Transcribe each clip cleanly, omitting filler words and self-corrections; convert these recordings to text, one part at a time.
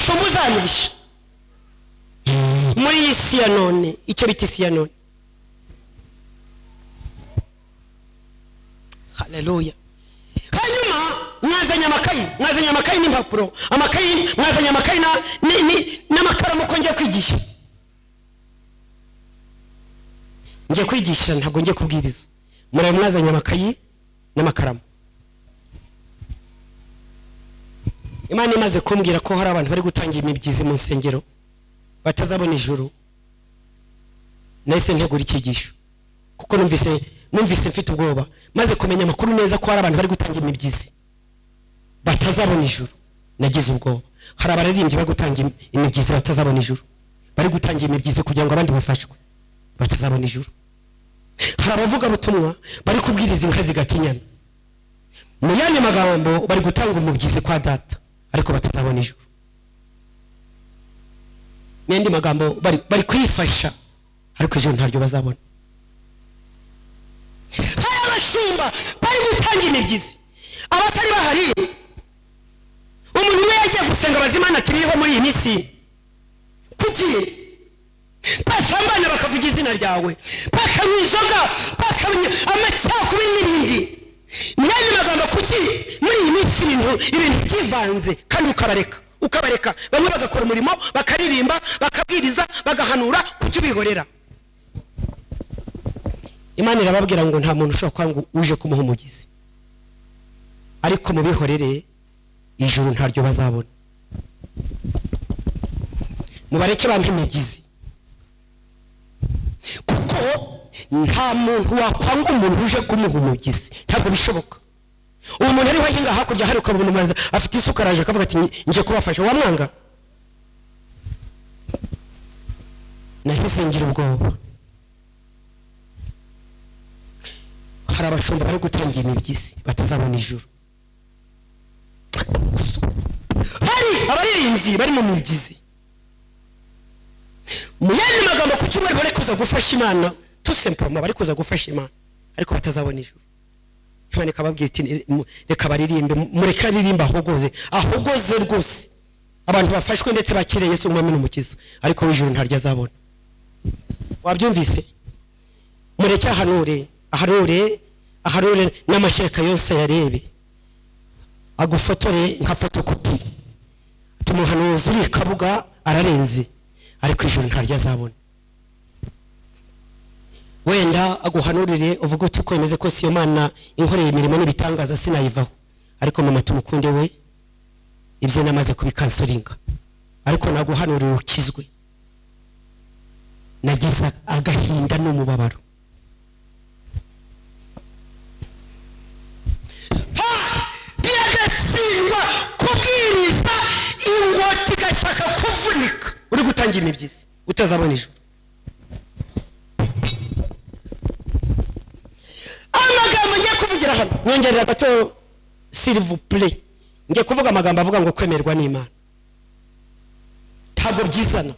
Umushumba uzanesha muri iyi si ya none, icyo bita isi ya none. Haleluya. Hanyuma mwazanye amakayi, mwazanye amakayi n'impapuro, amakayi, mwazanye amakayi n'amakaramu ko ngiye kwigisha. Ngiye kwigisha, ntabwo ngiye kubwiriza. Murabe mwazanye amakayi n'amakaramu. Imana imaze kumbwira ko hari abantu bari gutangira imibyizi mu nsengero batazabona ijuru, nahise ntegura icyigisho kuko numvise mfite ubwoba, maze kumenya amakuru neza ko hari abantu bari gutangira imibyizi batazabona ijuru. Nagize ubwoba. Hari abaririmbyi bari gutangira imibyizi batazabona ijuru, bari gutangira imibyizi kugira ngo abandi bafashwe batazabona ijuru. Hari abavugabutumwa bari kubwiriza inka zigatinyana, mu yandi magambo bari gutanga umubyizi kwa data ariko batazabona ijuru. N'andi magambo bari kwifasha ariko ijuru ntaryo bazabona. Hari abashumba bari gutanga imibyizi abatari bahari. Umuntu umwe yagiye gusenga abazimana ati biriho muri iyi minsi kuki basambana bakavuga izina ryawe, bakanywa inzoga, bakanywa amacakubiri n'ibindi. N'andi magambo kuki muri iyi minsi ibintu byivanze kandi ukabareka bamwe bagakora umurimo, bakaririmba, bakabwiriza, bagahanura, kuki ubihorera? Imana irababwira ngo nta muntu ushobora kwanga uje kumuha umugizi, ariko mubihorere ijuru ntaryo bazabona. Mubareke bampe imibyizi, kuko nta muntu wakwanga umuntu uje kumuha umugizi, ntabwo bishoboka. Uwo muntu ariho ahinga hakurya hari ukabona umuntu afite isuka araje akavuga ati nje kubafasha, wamwanga? Nahise ngira ubwoba. Hari abashumba bari gutangira imibyizi batazabona ijuru. Hari abaririmbyi bari mu mibyizi. Mu yandi magambo ku cyumweru bari kuza gufasha Imana, tout simplement bari kuza gufasha Imana ariko batazabona ijuru. Imana ikababwira iti reka baririmbe, mureke aririmbe ahogoze rwose, abantu bafashwe ndetse bakire Yesu umwami n'umukiza, ariko w'ijuru ntaryo azabona. Wabyumvise? Mureke ahanure, ahanure n'amashereka yose yarebe, agufotore nka fotokopi. Tumuhanuzi uri Kabuga ararenze, ariko ijuru ntaryo azabona. Wenda aguhanurire uvuge uti uko bimeze kose iyo Mana inkoreye imirimo n'ibitangaza sinayivaho, ariko mama tumukunde we ibyo namaze kubikansoringa, ariko naguhanurire ukizwe. Nagize agahinda n'umubabaro. Biragatsindwa kubwiriza ingoti igashaka kuvunika uri gutangira imibyizi utazabona ijuru. Amagambo ngiye kuvugira hano, nyongerera gato s'il vous plaît, ngiye kuvuga amagambo avuga ngo kwemerwa n'Imana ntabwo byizana.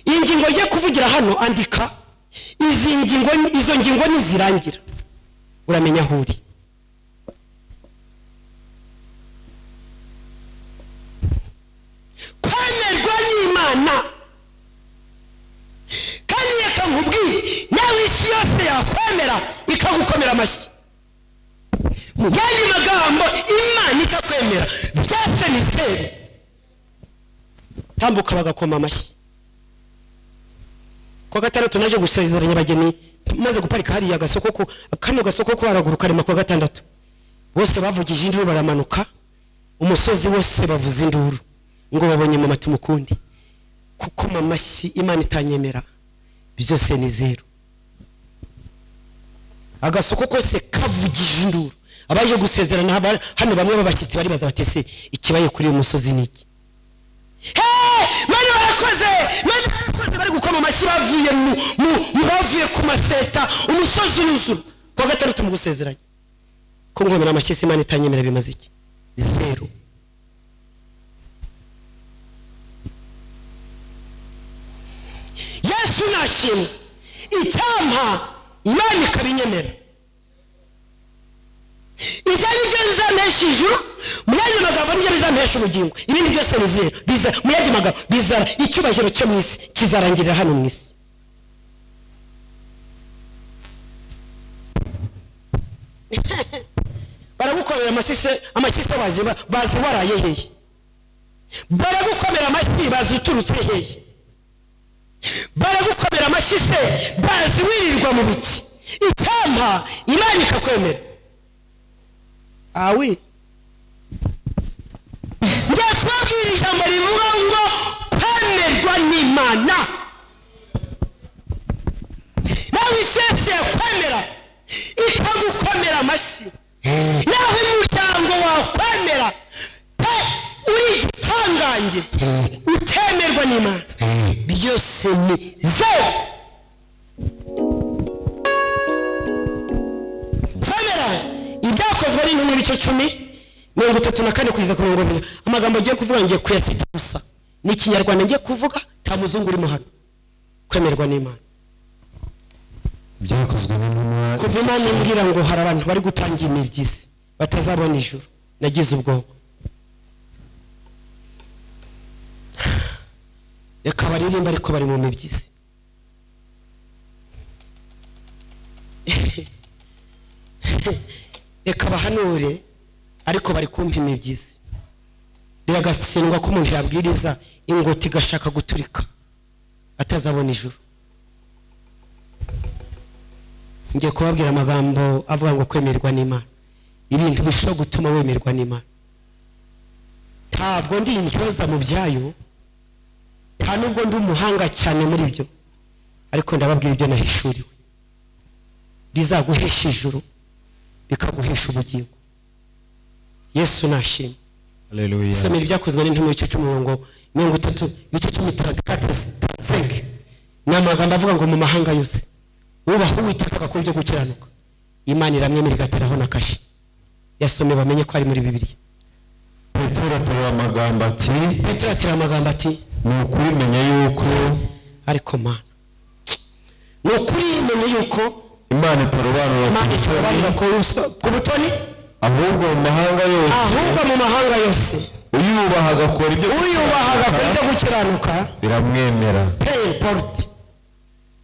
Iyi ngingo ngiye kuvugira hano, andika izi ngingo, izo ngingo nizirangira uramenya aho uri. Kwemerwa n'Imana, kandi reka nkubwire nawe isi yose yakwemera ikagukomera amashyi. Mu yandi magambo Imana itakwemera byose ni zeru, tambuka bagakoma amashyi. Kwa gatandatu naje gusezeranya abageni, maze guparika hariya agasoko, kano gasoko ko haraguru karema. Kwa gatandatu bose bavugije induru baramanuka umusozi wose bavuza induru ngo babonye mama tumukundi. Kuko mama Imana itanyemera byose ni zeru. Agasoko kose kavugije induru. Abaje gusezerana hano bamwe babashyitsi bari baza batese ikibaye kuri uyu musozi niki? Bari barakoze, bari gukoma amashyi bavuye mu bavuye ku maseta, umusozi uruzura. Kwa gatandatu mu gusezeranya ko nkomera amashyi Imana itanyemera bimaze iki? Zeru. Yesu nashimwe, icyampa Imana ikabinyemera. Ibyo ari byo bizampesha ijuru, Mu yandi magambo, nibyo bizampesha ubugingo. Ibindi byose ni zero. Biza mu yandi magambo bizara icyubahiro cyo mu isi kizarangirira hano mu isi. Baragukomera amashyise bazi waraye hehe, baragukomera amashyi bazi uturutse hehe, baragukomera amashyi se bazi wirirwa mu biki. Icyampa Imana ikakwemera. Awi njya kubabwira ijambo rivuga ngo kwemerwa n'Imana. Nawe isese yakwemera ikagukomera amashyi, naho umuryango wakwemera pe uri igihangange utemerwa n'Imana, byose ni zeru. Kwemera ibyakozwe n'intumwa ibice 10:34 kugeza ku 40. Amagambo ngiye kuvuga ngiye kuyasita gusa, ni Ikinyarwanda ngiye kuvuga, nta muzungu urimo hano. Kwemerwa n'Imana byakozwe n'intumwa. Kuva Imana imbwira ngo hari abantu bari gutangira imibyizi batazabona ijuru, nagize ubwoba. Reka baririmba ariko bari mu mibyizi. Reka bahanure ariko bari kumpa imibyizi. Biragatsindwa ko umuntu yabwiriza ingoti igashaka guturika atazabona ijuru. Ngiye kubabwira amagambo avuga ngo kwemerwa n'Imana, ibintu bishobora gutuma wemerwa n'Imana. Ntabwo ndi intyoza mu byayo, nta nubwo ndi umuhanga cyane muri byo, ariko ndababwira ibyo nahishuriwe bizaguhesha ijuru, bikaguhesha ubugingo. Yesu nashimwe. Haleluya. Somera ibyakozwe n'intumwa ibice 10:30 ibice 10:35. Ni amagambo avuga ngo mu mahanga yose ubaha Uwiteka agakora ibyo gukiranuka, Imana iramwemera igateraho na kashi. Yasome bamenye ko ari muri Bibiliya. Petero aterura amagambo ati, Petero atera amagambo ati, ni ukuri menye yuko, ariko Mana, ni ukuri menye yuko Imana itarobanura ku butoni, ahubwo mu mahanga yose, ahubwo mu mahanga yose uyubaha agakora ibyo, uyubaha agakora ibyo gukiranuka biramwemera. Peu importe,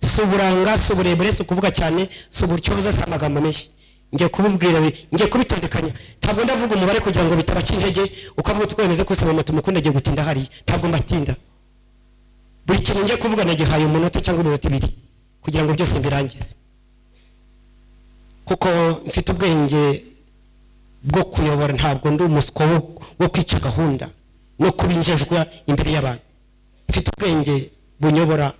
si uburanga, si uburebure, si ukuvuga cyane, si uburyoza, si amagambo menshi. Ngiye kubibwira, ngiye kubitondekanya. Ntabwo ndavuga umubare kugira ngo bitabaca intege, ukavuga uti kwemeze kose mama tumukunda agiye gutinda hariya. Ntabwo mbatinda. Buri kintu ngiye kuvuga nagihaye umunota cyangwa iminota ibiri kugira ngo byose mbirangize, kuko mfite ubwenge bwo kuyobora. Ntabwo ndi umuswa wo kwica gahunda no kubinjejwa imbere y'abantu. Mfite ubwenge bunyobora,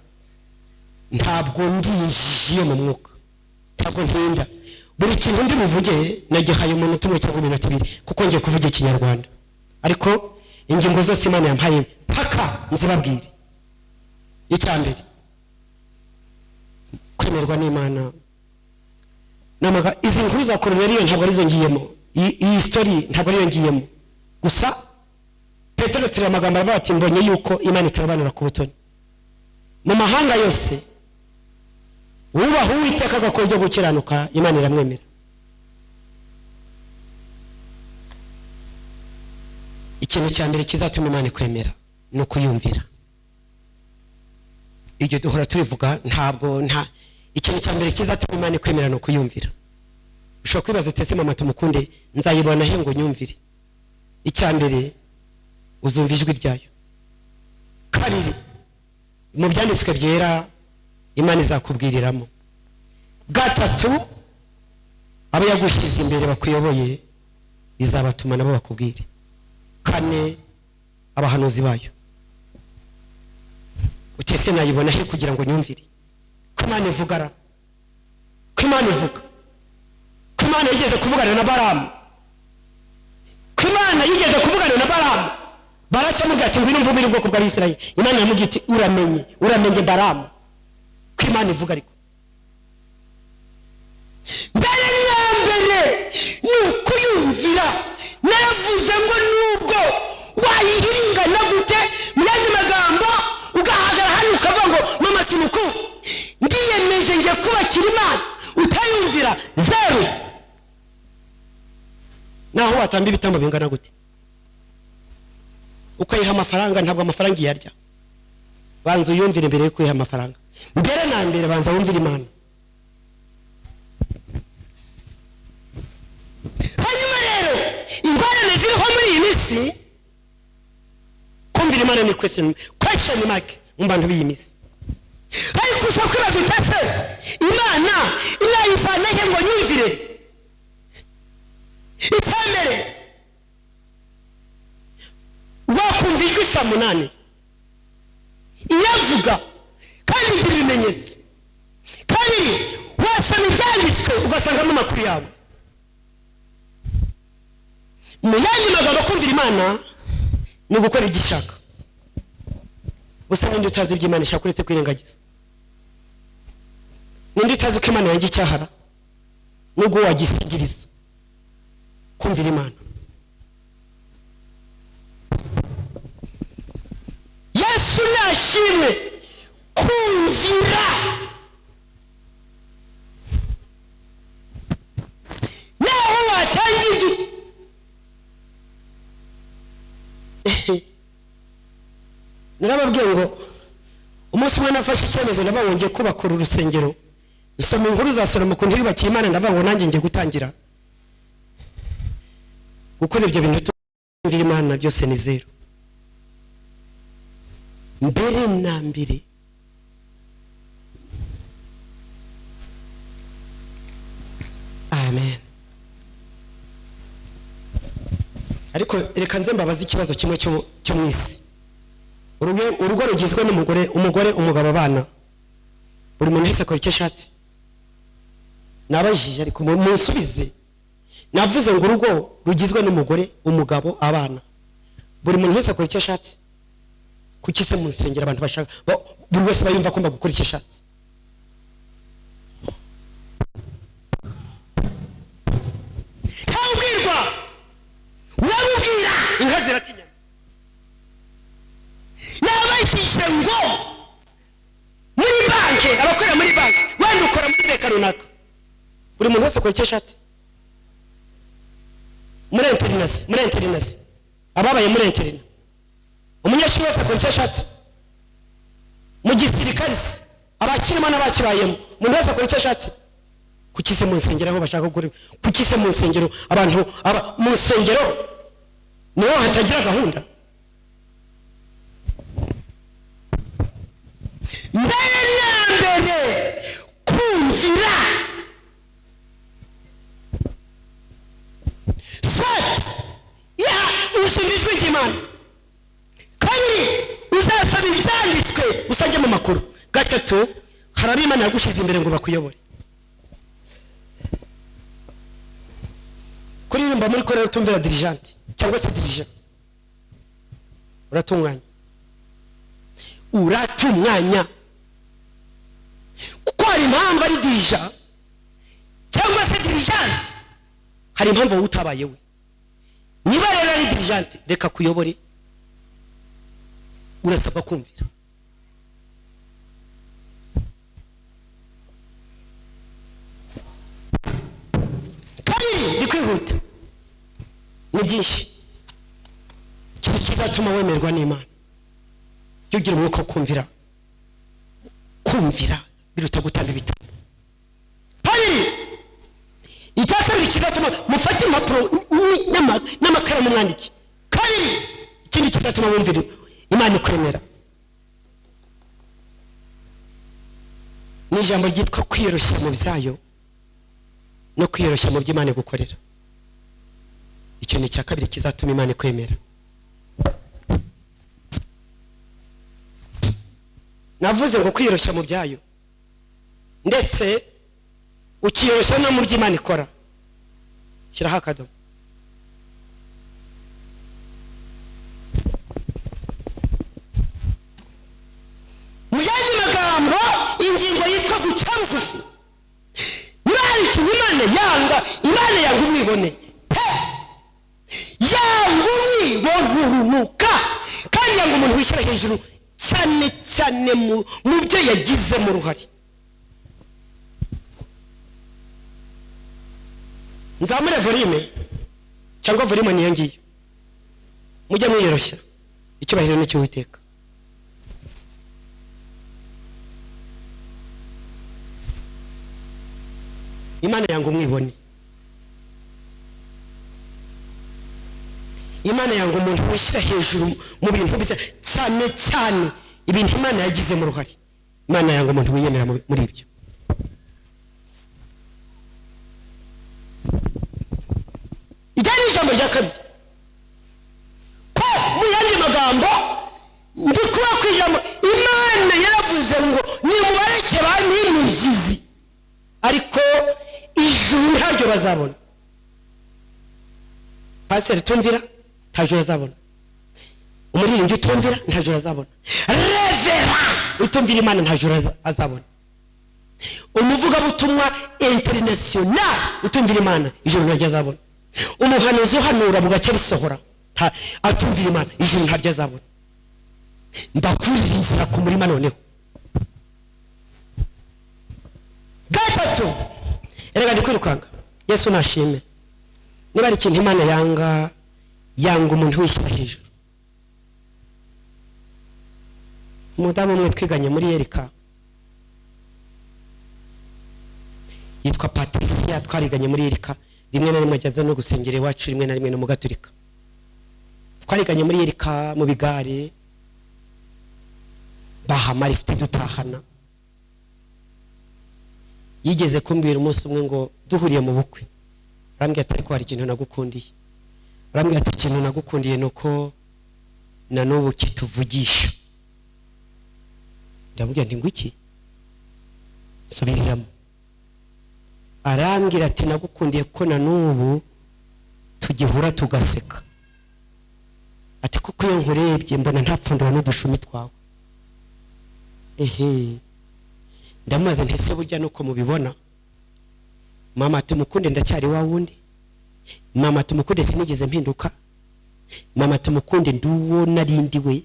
ntabwo ndinjiye mu mwuka, ntabwo ntinda. Buri kintu ndi buvuge nagihaye umunota umwe cyangwa iminota ibiri, kuko ngiye kuvuga Ikinyarwanda. Ariko ingingo zose Imana yampaye paka nzibabwire. Icya mbere, kwemerwa n'Imana. Namaga izi nkuru za Korneliyo ntabwo arizo ngiyemo, iyi story ntabwo ariyo ngiyemo. Gusa Petero atera amagambo aravuga ati mbonye yuko Imana itarobanura ku butoni, mu mahanga yose ubaha Uwiteka agakora ibyo gukiranuka, Imana iramwemera. Ikintu cya mbere kizatuma Imana ikwemera ni ukuyumvira. Iryo duhora tubivuga, ntabwo nta ikintu cya mbere kizatuma Imana ikwemera ni ukuyumvira. Ushobora kwibaza uti ese mama tumukunde nzayibona he ngo nyumvire? Icya mbere, uzumva ijwi ryayo. Kabiri, mu byanditswe byera Imana izakubwiriramo. Gatatu, abo yagushyize imbere bakuyoboye izabatuma nabo bakubwire. Kane, abahanuzi bayo. Utese nayibona he kugira ngo nyumvire? Ko Imana ivuga ra, ko Imana ivuga, ko Imana yigeze kuvugana na Balamu, ko Imana yigeze kuvugana na Balamu. Baraki amubwira ati ngwino mvumire ubwoko bw'Abisirayeli. Imana yamubwiye iti uramenye, uramenye Balamu. Ko Imana ivuga. Ariko mbere na mbere ni ukuyumvira. Naravuze ngo nubwo wayihiringana gute, mu yandi magambo ugahagara hano ukavuga ngo mama tumuku ndiyemeje ngiye kubakira Imana, utayumvira zeru. Naho watamba ibitambo bingana gute, Ukayiha amafaranga, ntabwo amafaranga iyarya. Banza uyumvire mbere yo kuyiha amafaranga. Mbere na mbere banza wumvire Imana. Hanyuma rero ingorane ziriho muri iyi minsi, kumvira Imana ni question mark mu bantu b'iyi minsi. Ariko ushobora kwibaza uti ese Imana irayivana he ngo nyumvire? Icyambere, wakumva ijwi saa 8 iravuga kandi igira ibimenyetso. Kabiri, wasoma ibyanditswe ugasangamo amakuru yawe. Mu yandi magambo, kumvira Imana ni ugukora ibyo ishaka. Gusa ninde utazi ibyo Imana ishaka uretse kwirengagiza? Ninde utazi ko Imana yanga icyahara nubwo wagisingiriza? Kumvira Imana. Yesu nashimwe. Kumvira naho watangira. Narababwiye ngo umunsi umwe nafashe icyemezo, ndavuga ngo ngiye kubakora urusengero. Nsoma inkuru za Salomo ukuntu yubakiye Imana, ndavuga ngo nanjye ngiye gutangira gukora ibyo bintu. Tumvira Imana byose ni zero. Mbere na mbere amen. Ariko reka nze mbabaze ikibazo kimwe cyo mu isi. Urugo rugizwe n'umugore, umugore, umugabo, abana. Buri muntu wese akora icyo ashatse. Nabajije ariko munsubize. Navuze ngo urugo rugizwe n'umugore, umugabo, abana. Buri muntu wese akora icyo ashatse. Kuki se mu nsengero abantu bashaka buri wese bayumva ko gukora icyo ashatse? Ntawubwirwa, urabubwira inka ziratinya. Nabajije ngo muri banki, abakora muri banki, wenda ukora muri beka runaka, buri muntu wese akora icyo ashatse. Muri interinasi, ababaye muri interina, umunyeshuri wese akora icyo ashatse. Mu gisirikare abakirimo n'abakibayemo, umuntu wese akora icyo ashatse. Kuki se mu nsengero aho bashaka gukora? Kuki se mu nsengero abantu mu nsengero niho hatagira gahunda? Mbere na mbere kumvira. Fat ya usoma ijwi ry'Imana. Kabiri, uzasoma ibyanditswe usangemo amakuru. Gatatu, hari abo Imana yagushyize imbere ngo bakuyobore. Kuririmba muri korali utumvira dirigente cyangwa se dirigent, uratunganya. Uratumwanya kuko hari impamvu ari dirigent cyangwa se dirigente, hari impamvu wowe utabaye we. Niba rero ari dirigente, reka kuyobore, urasabwa kumvira. Kabiri, ndi kwihuta, ni byinshi. Ikintu kizatuma wemerwa n'Imana, jya ugira umwuka wo kumvira. Kumvira biruta gutamba ibitambo. Kabiri, icya kabiri kizatuma mufate impapuro n'amakaramu mwandike. Kabiri, ikindi kizatuma wumvira Imana ikwemera ni ijambo ryitwa kwiyoroshya mu byayo no kwiyoroshya mu by'Imana igukorera. Icyo ni icya kabiri kizatuma Imana ikwemera. Navuze ngo kwiyoroshya mu byayo, ndetse ukiyoroshya no mu by'Imana ikora. Shyiraho akadomo. Mu yandi magambo, ingingo yitwa guca bugufi. Niba hari ikintu Imana yanga, Imana yanga umwibone pe, yanga umwibone urunuka, kandi yanga umuntu wishyira hejuru cyane cyane mu byo yagizemo uruhare. Nzamure volume cyangwa volume niyo ngiyo, mujye mwiyoroshya. Icyubahiro ni icy'Uwiteka. Imana yanga umwibone. Imana yanga umuntu wishyira hejuru mu bintu bye, cyane cyane ibintu Imana yagizemo uruhare. Imana yanga umuntu wiyemera muri ibyo. Iryo ni ijambo rya kabiri. Ko mu yandi magambo ndi kuba ku ijambo Imana yaravuze ngo nimubareke bampe, ariko ijuru ntaryo bazabona. Pasiteri utumvira nta juru azabona. Umuririmbyi utumvira nta juru azabona. Revera utumvira Imana nta juru azabona. Umuvugabutumwa international utumvira Imana ijuru ntaryo azabona. Umuhanuzi uhanura bugacya bisohora atumvira Imana ijuru ntaryo azabona. Ndakurira inzira ku murima noneho. Gatatu, erega ndi kwirukanga. Yesu nashime. Niba ari ikintu Imana yanga, yanga umuntu wishyira hejuru. Umudamu umwe twiganye muri Yerika yitwa Patricia, twariganye muri Yerika, rimwe na rimwe ajyaza no gusengera iwacu, rimwe na rimwe no mu Gaturika. Twariganye muri Yerika mu bigare, bahamara ifite dutahana. Yigeze kumbwira umunsi umwe ngo duhuriye mu bukwe, arambwira ati ariko hari ikintu nagukundiye. Arambwira ati ikintu nagukundiye nuko na n'ubu kituvugisha. Ndamubwira nti ngwiki, nsubiriramo. Arambwira ati nagukundiye ko na n'ubu tugihura tugaseka. Ati kuko iyo nkurebye mbona ntapfundura n'udushumi twawe. Ehe, ndamaze ntese burya nuko mubibona. Mama tumukunde ndacyari wa wundi. Mama tumukunde sinigeze mpinduka. Mama tumukunde nduwo narindi we,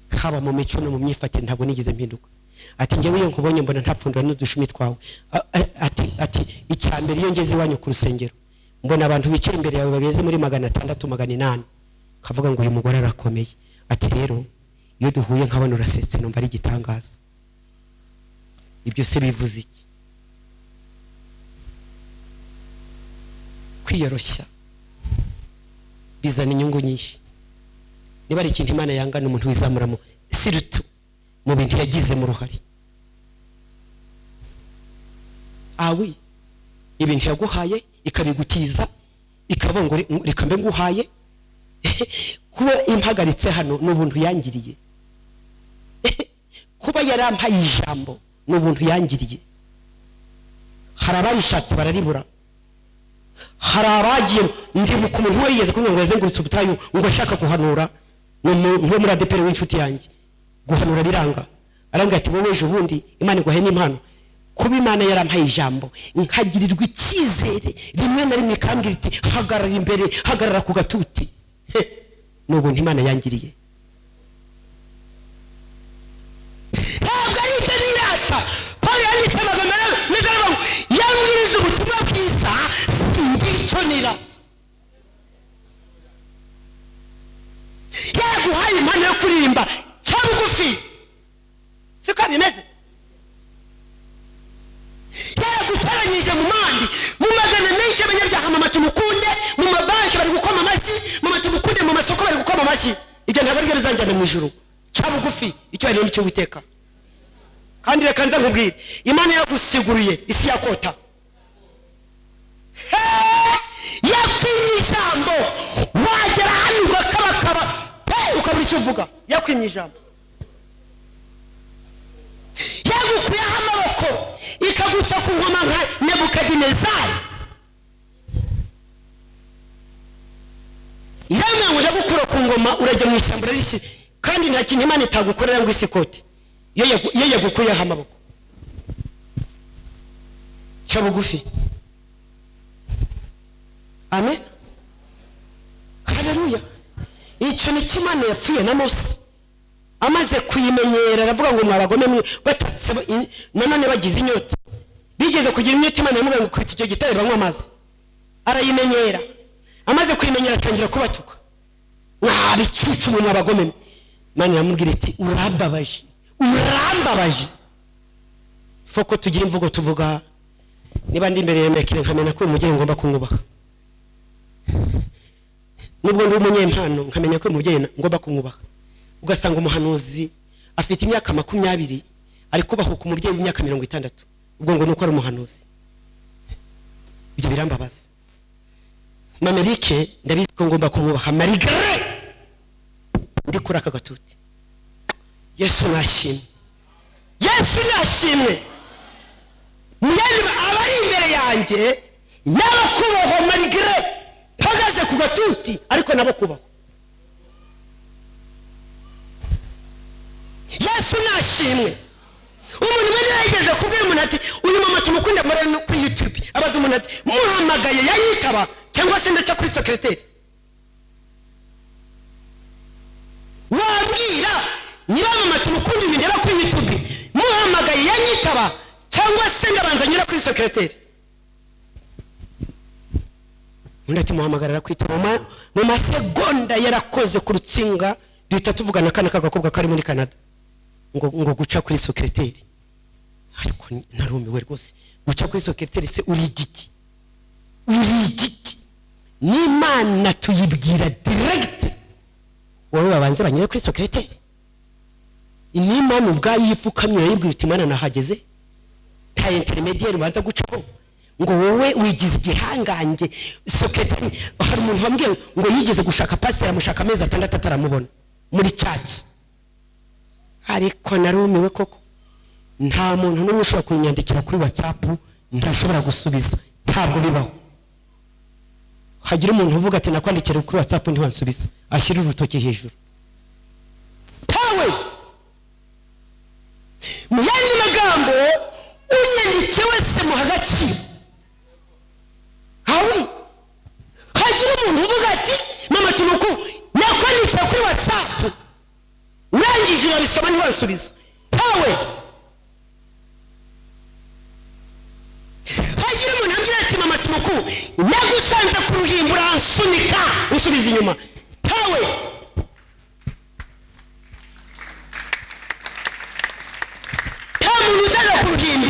haba mu mico no mu myifatire ntabwo nigeze mpinduka. Ati njyewe iyo nkubonye mbona ntapfundura n'udushumi twawe. Ati icyambere iyo ngeze iwanyu ku rusengero mbona abantu bicaye imbere yawe bageze muri 600 800, kavuga ngo uyu mugore arakomeye. Ati rero iyo duhuye nkabona urasetse numva ari igitangaza. Ibyo se bivuze iki? Kwiyoroshya bizana inyungu nyinshi. Niba ari ikintu Imana yanga ni umuntu wizamuramo sirutu mu bintu yagize mu ruhare. Awi ibintu yaguhaye ikabigutiza, ikavuga ngo reka mbe nguhaye. Kuba impagaritse hano ni ubuntu yangiriye. Kuba yarampaye ijambo ni ubuntu yangiriye. Hari abarishatse bararibura. Hari abagiye, ndibuka umuntu we yigeze kumbwira ngo yazengurutse ubutayu ngo ashaka guhanura, ni umuntu muri ADEPR w'inshuti yanjye, guhanura biranga. Arambwira ati wowe ejo bundi Imana iguhaye n'impano. Kuba Imana yarampaye ijambo nkagirirwa icyizere, rimwe na rimwe ikambwira iti hagarara imbere, hagarara ku gatuti, ni ubuntu Imana yangiriye. Ntabwo ari icyo nirata. Paul yanditse amagambo meza aravuga ngo yambwiriza ubutumwa bwiza singira icyo nirata. Yaguhaye impano yo kuririmba cya bugufi, siko bimeze. Yaragutoranyije mu mandi, mu magana menshi y'abanyabyaha, mama tumukunde, mu mabanki bari gukoma amashyi, mama tumukunde, mu masoko bari gukoma amashyi. Ibyo ntabwo aribyo bizanjyana mu ijuru. Cya bugufi, icyo ari cyo Uwiteka. Kandi reka nza nkubwire, Imana yagusiguriye isi yakota. Yakwimye ijambo, wagera hano ugakabakaba pe ukabura icyo uvuga. Yakwimye ijambo, yagukuyeho amaboko ikaguca ku ngoma nka Nebukadinezari. Yamwe ngo ndagukura ku ngoma urajya mu ishyamba rishyi, kandi nta kintu Imana itagukorera ngo isikote. Iyo yagukuyeho amaboko. Cya bugufi. Amen. Haleluya. Icyo ni Imana yapfuye na Mose. Amaze kuyimenyera aravuga ngo mwabagome mwe batatse nanone bagize inyota. Bigeze kugira inyota Imana yamubwiye ngo kubita icyo gitare banywa amazi. Arayimenyera. Amaze kuyimenyera atangira kubatuka. Mwabicucu mwe, mwabagome. Imana iramubwira iti urambabaje, urambabaje. Foko tugira imvugo tuvuga, niba ndi imbere ya Mekire nkamenya ko uyu mubyeyi ngomba kumwubaha, nubwo ndi umunyempano nkamenya ko uyu mubyeyi ngomba kumwubaha. Ugasanga umuhanuzi afite imyaka 20 ari kubahuka umubyeyi w'imyaka 60, ubwo ngo nuko ari umuhanuzi. Ibyo birambabaza. Mamerike ndabizi ko ngomba kumwubaha malgré ndi kuri aka gatuti. Yesu nashimwe, Yesu nashimwe. Muyandi abari imbere yanjye n'abakubaho malgré mpagaze ku gatuti, ariko nabo kubaho. Yesu nashimwe. Umuntu umwe yageze kubwira umuntu ati uyu mama tumukunda muri kuri YouTube, abaza umuntu ati muhamagaye yayitaba cyangwa se ndaca kuri secretary. Wabwira niba mama tumukunda ibintu ndeba kuri YouTube, muhamagaye yanyitaba cyangwa se ndabanza nyura kuri secretary. Undi ati muhamagarira kwitaba mu masegonda yarakoze ku rutsinga, duhita tuvugana akana k'agakobwa kari muri Canada ngo guca kuri secretary. Ariko narumiwe rwose, guca kuri secretary se uri igiki? Uri igiki? N'Imana tuyibwira direct, wowe babanze banyure kuri secretary. N'Imana ubwayo yipfukamye urayibwira uti Imana nahageze, nta intermediaire ubanza gucaho ngo wowe wigize igihangange. Secretary, hari umuntu wambwiye ngo yigeze gushaka pastor amushaka amezi 6 ataramubona muri church. Ariko narumiwe koko, nta muntu n'umwe ushobora kunyandikira kuri WhatsApp ntashobora gusubiza, ntabwo bibaho. Hagira umuntu uvuga ati nakwandikira kuri WhatsApp ntiwansubiza, ashyira urutoki hejuru. Tawe mu yandi magambo unyandikiye wese muha agaciro. Hawe hagira umuntu uvuga ati mama tunuku nakwandikiye kuri WhatsApp urangije urabisoma ntiwansubiza. Tawe hagira umuntu ambwira ati mama tunuku nagusanze ku ruhimbi uransunika unsubiza inyuma. Tawe nta muntu uzaza ku ruhimbi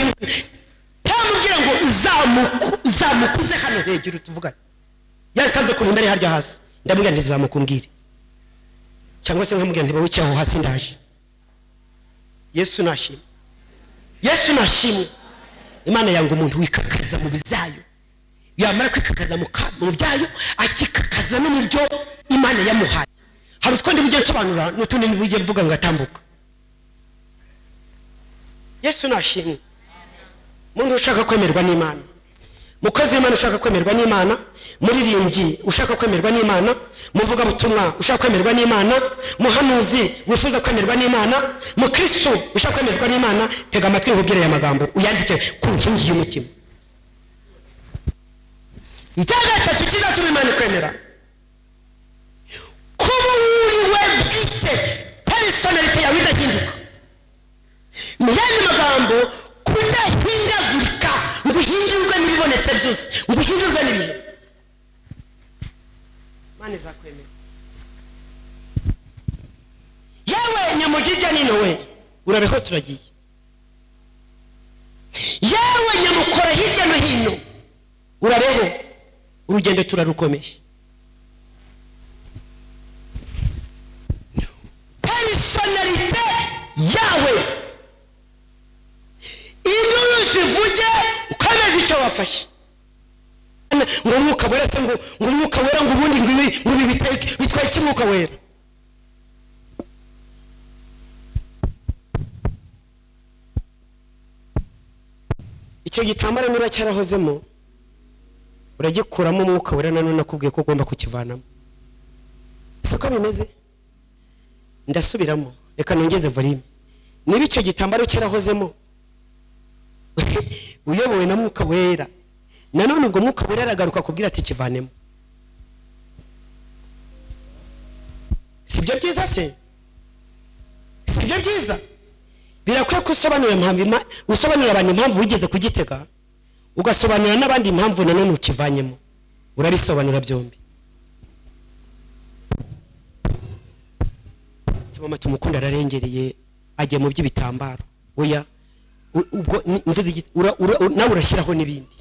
ntamubwira ngo zamukuze hano hejuru tuvugane. Yasanze ku ruhimbi ari harya hasi, ndamubwira nti zamukumbwire, cyangwa se nkamubwira nti wowe aho hasi ndaje. Yesu nashimwe, Yesu nashimwe. Imana yanga umuntu wikakaza mu byayo, yamara kwikakaza mu byayo akikakaza no mu byo Imana yamuhaye. Hari utwo ndi bujye nsobanura n'utundi ndi bujye mvuga ngo atambuka. Yesu nashimwe. Muntu ushaka kwemerwa n'Imana, mukozi w'Imana ushaka kwemerwa n'Imana, muririmbyi ushaka kwemerwa n'Imana, muvugabutumwa ushaka kwemerwa n'Imana, muhanuzi wifuza kwemerwa n'Imana, mukristo ushaka kwemerwa n'Imana, tega amatwi nkubwire aya magambo uyandike ku nkingi y'umutima. Icya gatatu kizatuma Imana ikwemera, kuba uriwe bwite, personality yawe idahinduka. Mu yandi magambo, kudahindagurika ngo uhindurwe n'ibibonetse byose, ngo uhindurwe n'ibihe. Imana izakwemera. Yewe nyamugirya nino we, urabeho turagiye. Yewe nyamukora hirya no hino, urabeho urugendo turarukomeje. Personalite yawe induru zivuge ukameze icyo wafashe. Ngo umwuka wera se, ngo umwuka wera, ngo ubundi ngo ibi bitwaye iki umwuka wera? Icyo gitambaro niba cyarahozemo uragikuramo umwuka wera, nanone nakubwiye ko ugomba kukivanamo. Siko bimeze? Ndasubiramo, reka nongeze volume. Niba icyo gitambaro cyarahozemo uyobowe na mwuka wera, nanone ubwo mwuka wera aragaruka kubwira ati kivanemo. Sibyo byiza se? Sibyo byiza? Birakwiye ko usobanurira impamvu, usobanurira abantu impamvu wigeze kugitega, ugasobanurira n'abandi impamvu nanone ukivanyemo. Urabisobanura byombi. Ati mama tumukunda ararengereye, agiye mu by'ibitambaro. Oya, ubwo mvuze nawe urashyiraho n'ibindi.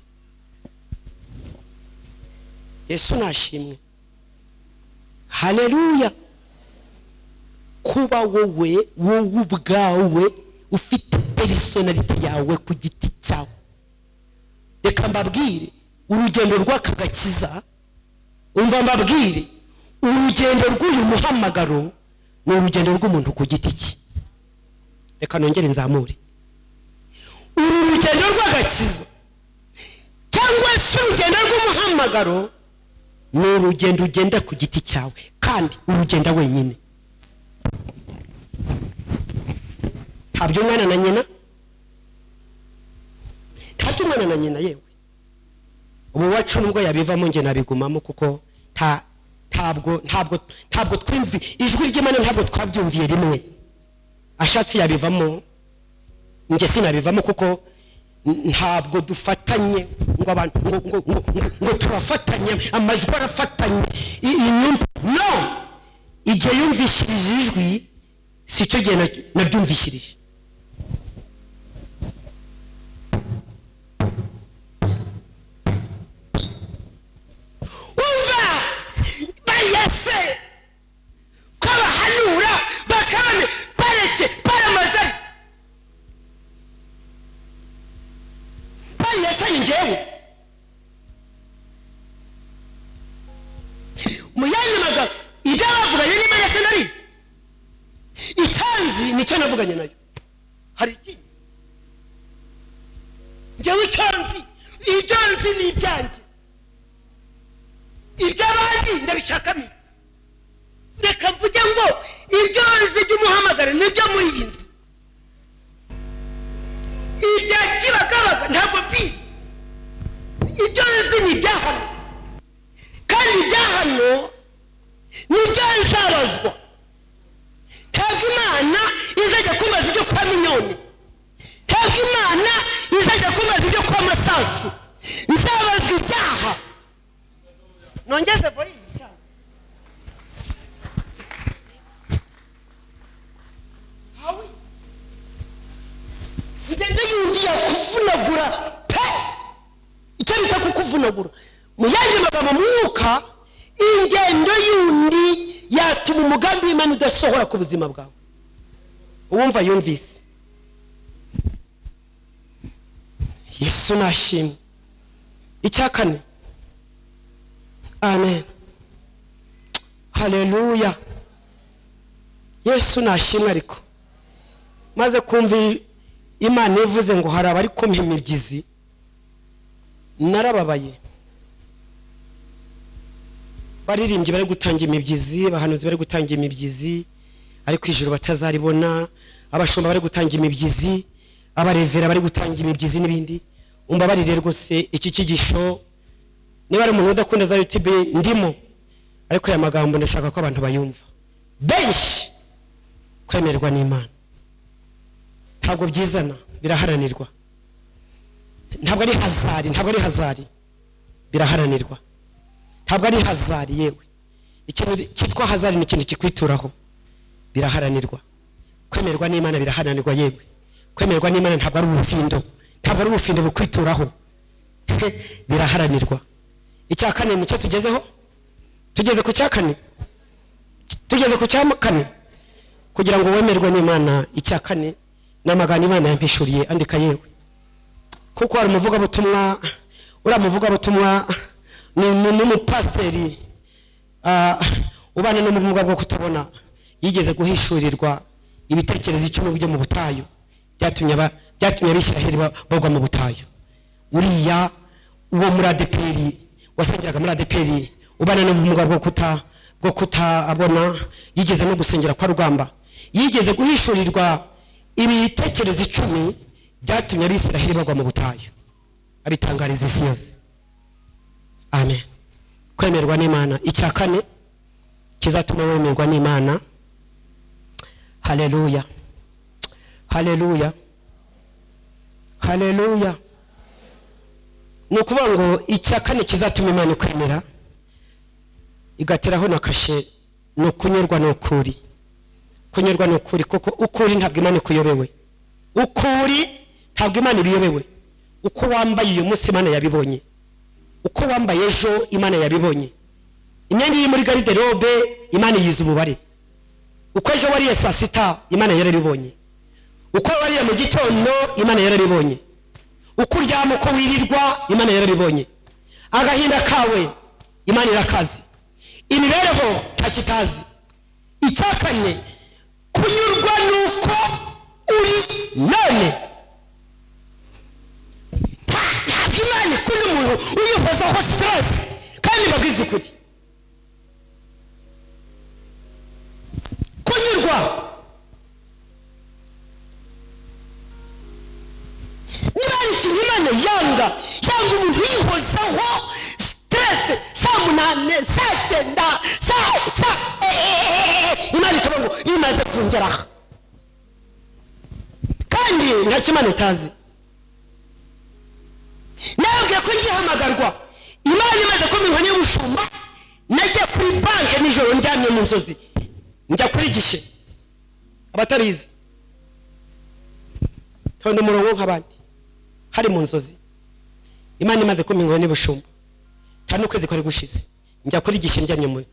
Yesu nashimwe, haleluya. Kuba wowe ubwawe ufite personality yawe ku giti cyawe. Reka mbabwire urugendo rw'aka gakiza, umva mbabwire urugendo rw'uyu muhamagaro ni urugendo rw'umuntu ku giti cye. Reka nongere nzamure uru rugendo rw'agakiza cyangwa se urugendo rw'umuhamagaro ni urugendo ugenda ku giti cyawe kandi urugenda wenyine. Ntabyo umwana na nyina, ntabyo umwana na nyina. Yewe ubu wacu nubwo yabivamo nge nabigumamo, kuko ntabwo twumvi ijwi ry'Imana, ntabwo twabyumviye rimwe. Ashatse yabivamo, nge sinabivamo, kuko ntabwo dufatanye ngo abantu ngo turafatanye, amajwi arafatanye. No, igihe yumvishirije ijwi si cyo gihe nabyumvishirije. Umva bayese ko bahanura bakabane bareke baramazari bayese ni njyewe. Mu yandi magambo ibyo bavuganye n'Imana se ndabizi, icyanzi nicyo navuganye nayo. Hari ikindi njyewe icyanzi, ibyo nzi ni ibyanjye, iby'abandi ndabishakamo iki? Reka mvuge ngo ibyo nzi by'umuhamagaro nibyo muri iyi nzu, ibya Kibagabaga ntabwo mbizi. Ibyo nzi ni ibya hano, kandi ibya hano nibyo nzabazwa. Ntabwo Imana izajya kumbaza ibyo kwa Minyoni, ntabwo Imana izajya kumbaza ibyo kwa Masasu, nzabazwa ibyaha. Nongeze volume cyane. Hawi ngende yundi yakuvunagura pe, icyo bita kukuvunagura mu yandi magambo mwuka, ingendo yundi yatuma umugambi w'Imana udasohora ku buzima bwawe. Uwumva yumvise. Yesu nashimwe. Icya kane, amen, haleluya. Yesu nashimwe. Ariko maze kumva Imana ivuze ngo hari abari kumpa imibyizi, narababaye. Baririmbyi bari gutanga imibyizi, abahanuzi bari gutanga imibyizi, ariko ijuru batazaribona, abashumba bari gutanga imibyizi, abarevera bari gutanga imibyizi n'ibindi. Umbabarire rwose iki cyigisho, niba ari umuntu udakunda za YouTube ndimo, ariko aya magambo ndashaka ko abantu bayumva benshi. Kwemerwa n'Imana ntabwo byizana, biraharanirwa. Ntabwo ari hazari, ntabwo ari hazari, biraharanirwa. Ntabwo ari hazari. Yewe ikintu cyitwa hazari ni ikintu kikwituraho, biraharanirwa. Kwemerwa n'Imana biraharanirwa. Yewe kwemerwa n'Imana ntabwo ari ubufindo, ntabwo ari ubufindo bukwituraho, biraharanirwa. Icya kane nicyo tugezeho, tugeze ku cya kane, tugeze ku cya kane. Kugira ngo wemerwe n'Imana, icya kane n'amagambo Imana yampishuriye, andika yewe. Kuko hari umuvugabutumwa, uriya muvugabutumwa ni n'umupasiteri ubana n'ubumuga bwo kutabona, yigeze guhishurirwa ibitekerezo icumi byo mu butayu byatumye Abisiraheli bagwa mu butayu. Uriya uwo muri ADEPR, wasengeraga muri ADEPR, ubana n'ubumuga bwo kutabona, yigeze no gusengera kwa Rugamba, yigeze guhishurirwa ibitekerezo 10 byatumye Abisiraheli bagwa mu butayu, abitangariza isi yose. Amen. Kwemerwa n'Imana. Icya kane kizatuma wemerwa n'Imana. Haleluya, haleluya, haleluya. Ni ukuvuga ngo icya kane kizatuma Imana ikwemera igateraho na kashe, ni ukunyurwa n'ukuri. Kunyurwa ni ukuri, kuko ukuri ntabwo Imana ikuyobewe, ukuri ntabwo Imana ibiyobewe. Uko wambaye uyu munsi Imana yabibonye, uko wambaye ejo Imana yabibonye. Imyenda iri muri garde-robe Imana yize umubare. Uko ejo wariye saa sita Imana yarabibonye, uko wariye mu gitondo Imana yarabibonye, uko uryama uko wirirwa Imana yarabibonye. Agahinda kawe Imana irakazi, imibereho ntakitazi. Icyakane, kunyurwa nuko uri none. Ntabwo Imana ikunda umuntu uyihozaho stress, kandi mbabwize ukuri. Kunyurwa niba hari ikintu Imana yanga, yanga umuntu uyihozaho stress saa 8 saa 9 saa Imana ikaba ngo imaze kungera, kandi ntacyo Imana itazi. Nababwiye ko ngihamagarwa Imana imaze kumpa inkoni y'ubushumba, nagiye kuri banki nijoro ndyamye mu nzozi, njya kuri gishe abatabizi tonda umurongo nk'abandi, hari mu nzozi. Imana imaze kumpa inkoni y'ubushumba, nta n'ukwezi kwari gushize, njya kuri gishe ndyamye mu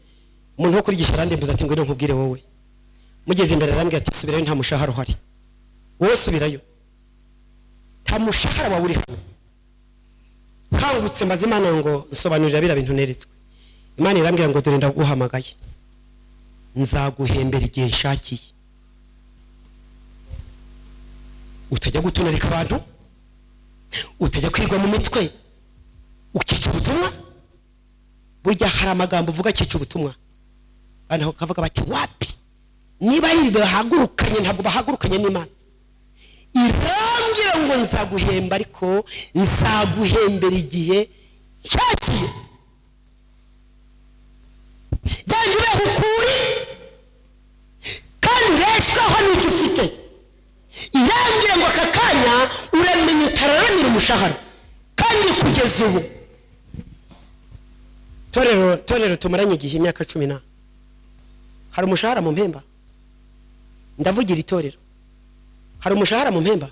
umuntu wo kuri gishe arandembuza ati ngwino nkubwire wowe. Mugeze imbere arambwira ati subirayo nta mushahara uhari, wowe subirayo nta mushahara wawe uri hano. Nkangutse mbaza Imana ngo nsobanurira biriya bintu neretswe. Imana irambwira ngo dore ndaguhamagaye, nzaguhembera igihe nshakiye. Utajya gutunarika abantu, utajya kwigwa mu mitwe ukica ubutumwa. Burya hari amagambo uvuga akica ubutumwa, abantu bakavuga bati wapi, niba ari bahagurukanye ntabwo bahagurukanye n'Imana. Irambwira ngo nzaguhemba, ariko nzaguhembera igihe nshakiye. Genda ubeho ukuri kandi ureshwaho n'ibyo ufite. Irambwira ngo aka kanya uramenye utararamira umushahara, kandi kugeza ubu torero tumaranye igihe imyaka 10 hari umushahara mu mpemba? Ndavugira itorero, hari umushahara mu mpemba?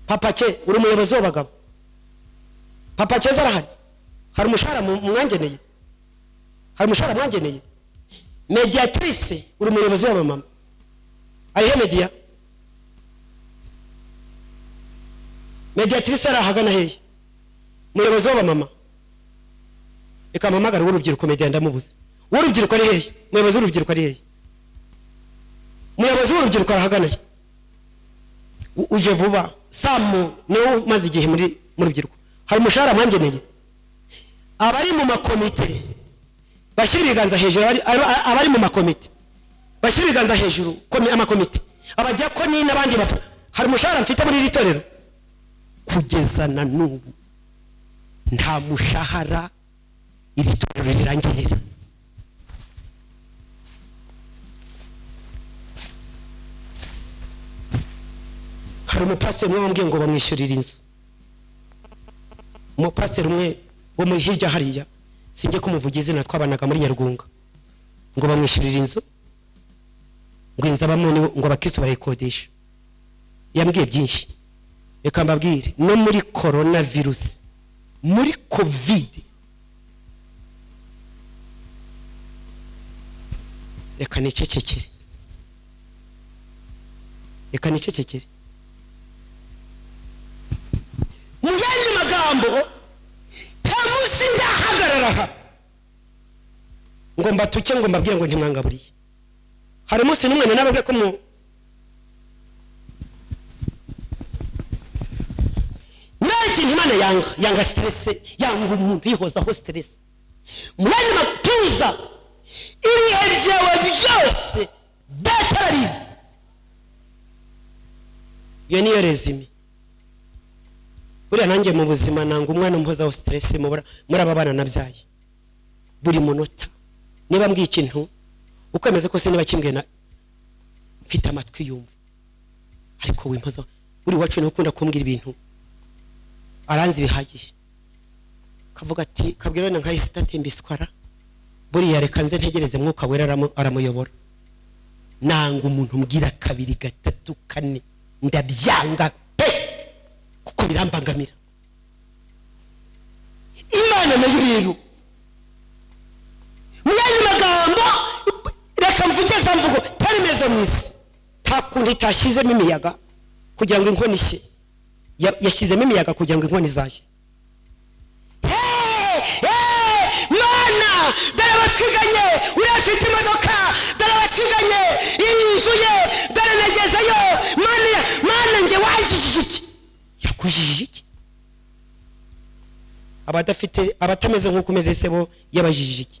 Papa ke uri umuyobozi w'abagabo, Papa Keza arahari, hari umushahara mwangeneye? Hari umushahara mwangeneye? Mediatrice uri umuyobozi w'abamama, arihe media? Mediatrice arahagana hehe? Umuyobozi w'abamama, reka mpamagare w'urubyiruko, media ndamubuze. W'urubyiruko ari hehe? Umuyobozi w'urubyiruko ari hehe? Umuyobozi w'urubyiruko arahagana he? Uje vuba Samu niwe umaze igihe muri rubyiruko, hari umushahara mwangeneye? Abari mu makomite bashyira ibiganza hejuru, abari mu makomite bashyira ibiganza hejuru, amakomite abadiyakoni n'abandi bapa, hari umushahara mfite muri iri torero? Kugeza na n'ubu nta mushahara iri torero rirangenera. Hari umupasiteri umwe wambwiye ngo bamwishyurira inzu, umupasiteri umwe wo mu hirya hariya, sinjye kumuvuga izina, twabanaga muri Nyarugunga, ngo bamwishyurira inzu, ngo inzu abamo ngo abakristo barayikodesha. Yambwiye byinshi, reka mbabwire, no muri corona virus, muri covid, reka nicecekere, reka nicecekere. Mu yandi magambo, nta munsi ndahagarara aha ngo mbatuke, ngo mbabwire ngo ntimwangaburiye. Hari umunsi n'umwe nababwiye ko mu nta kintu Imana yanga, yanga stress, yanga umuntu yihozaho stress. Mu yandi matuza, ibihe byawe byose Data arabizi. Iyo niyo resume. Buriya nanjye mu buzima nanga umwana umuhozaho stress muri aba bana nabyaye. Buri munota niba mbwiye ikintu uko ameze kose, niba kimbwiye na mfite amatwi yumva, ariko wimpozaho. Buri wacu niwe ukunda kumbwira ibintu aranzi bihagije, kavuga ati kabwira wenda nka Esther ati mbiswara, buriya reka nze ntegereze Mwuka Wera aramuyobora. Nanga umuntu umbwira kabiri, gatatu, kane, ndabyanga pe, kuko birambangamira. Imana nayo rero, mu yandi magambo, reka mvuge za mvugo tari meza mu isi, nta kuntu itashyizemo imiyaga kugira ngo inkono ishye. Yashyizemo imiyaga kugira ngo inkono izashye. Hey, hey, Mana, dore abatwiganye, uriya afite imodoka, dore abatwiganye, iyi nzu ye, dore nagezeyo. Mana, Mana, njye wanjijije iki? Yakujijije iki? Abadafite, abatameze nk'uko umeze se bo yabajijije iki?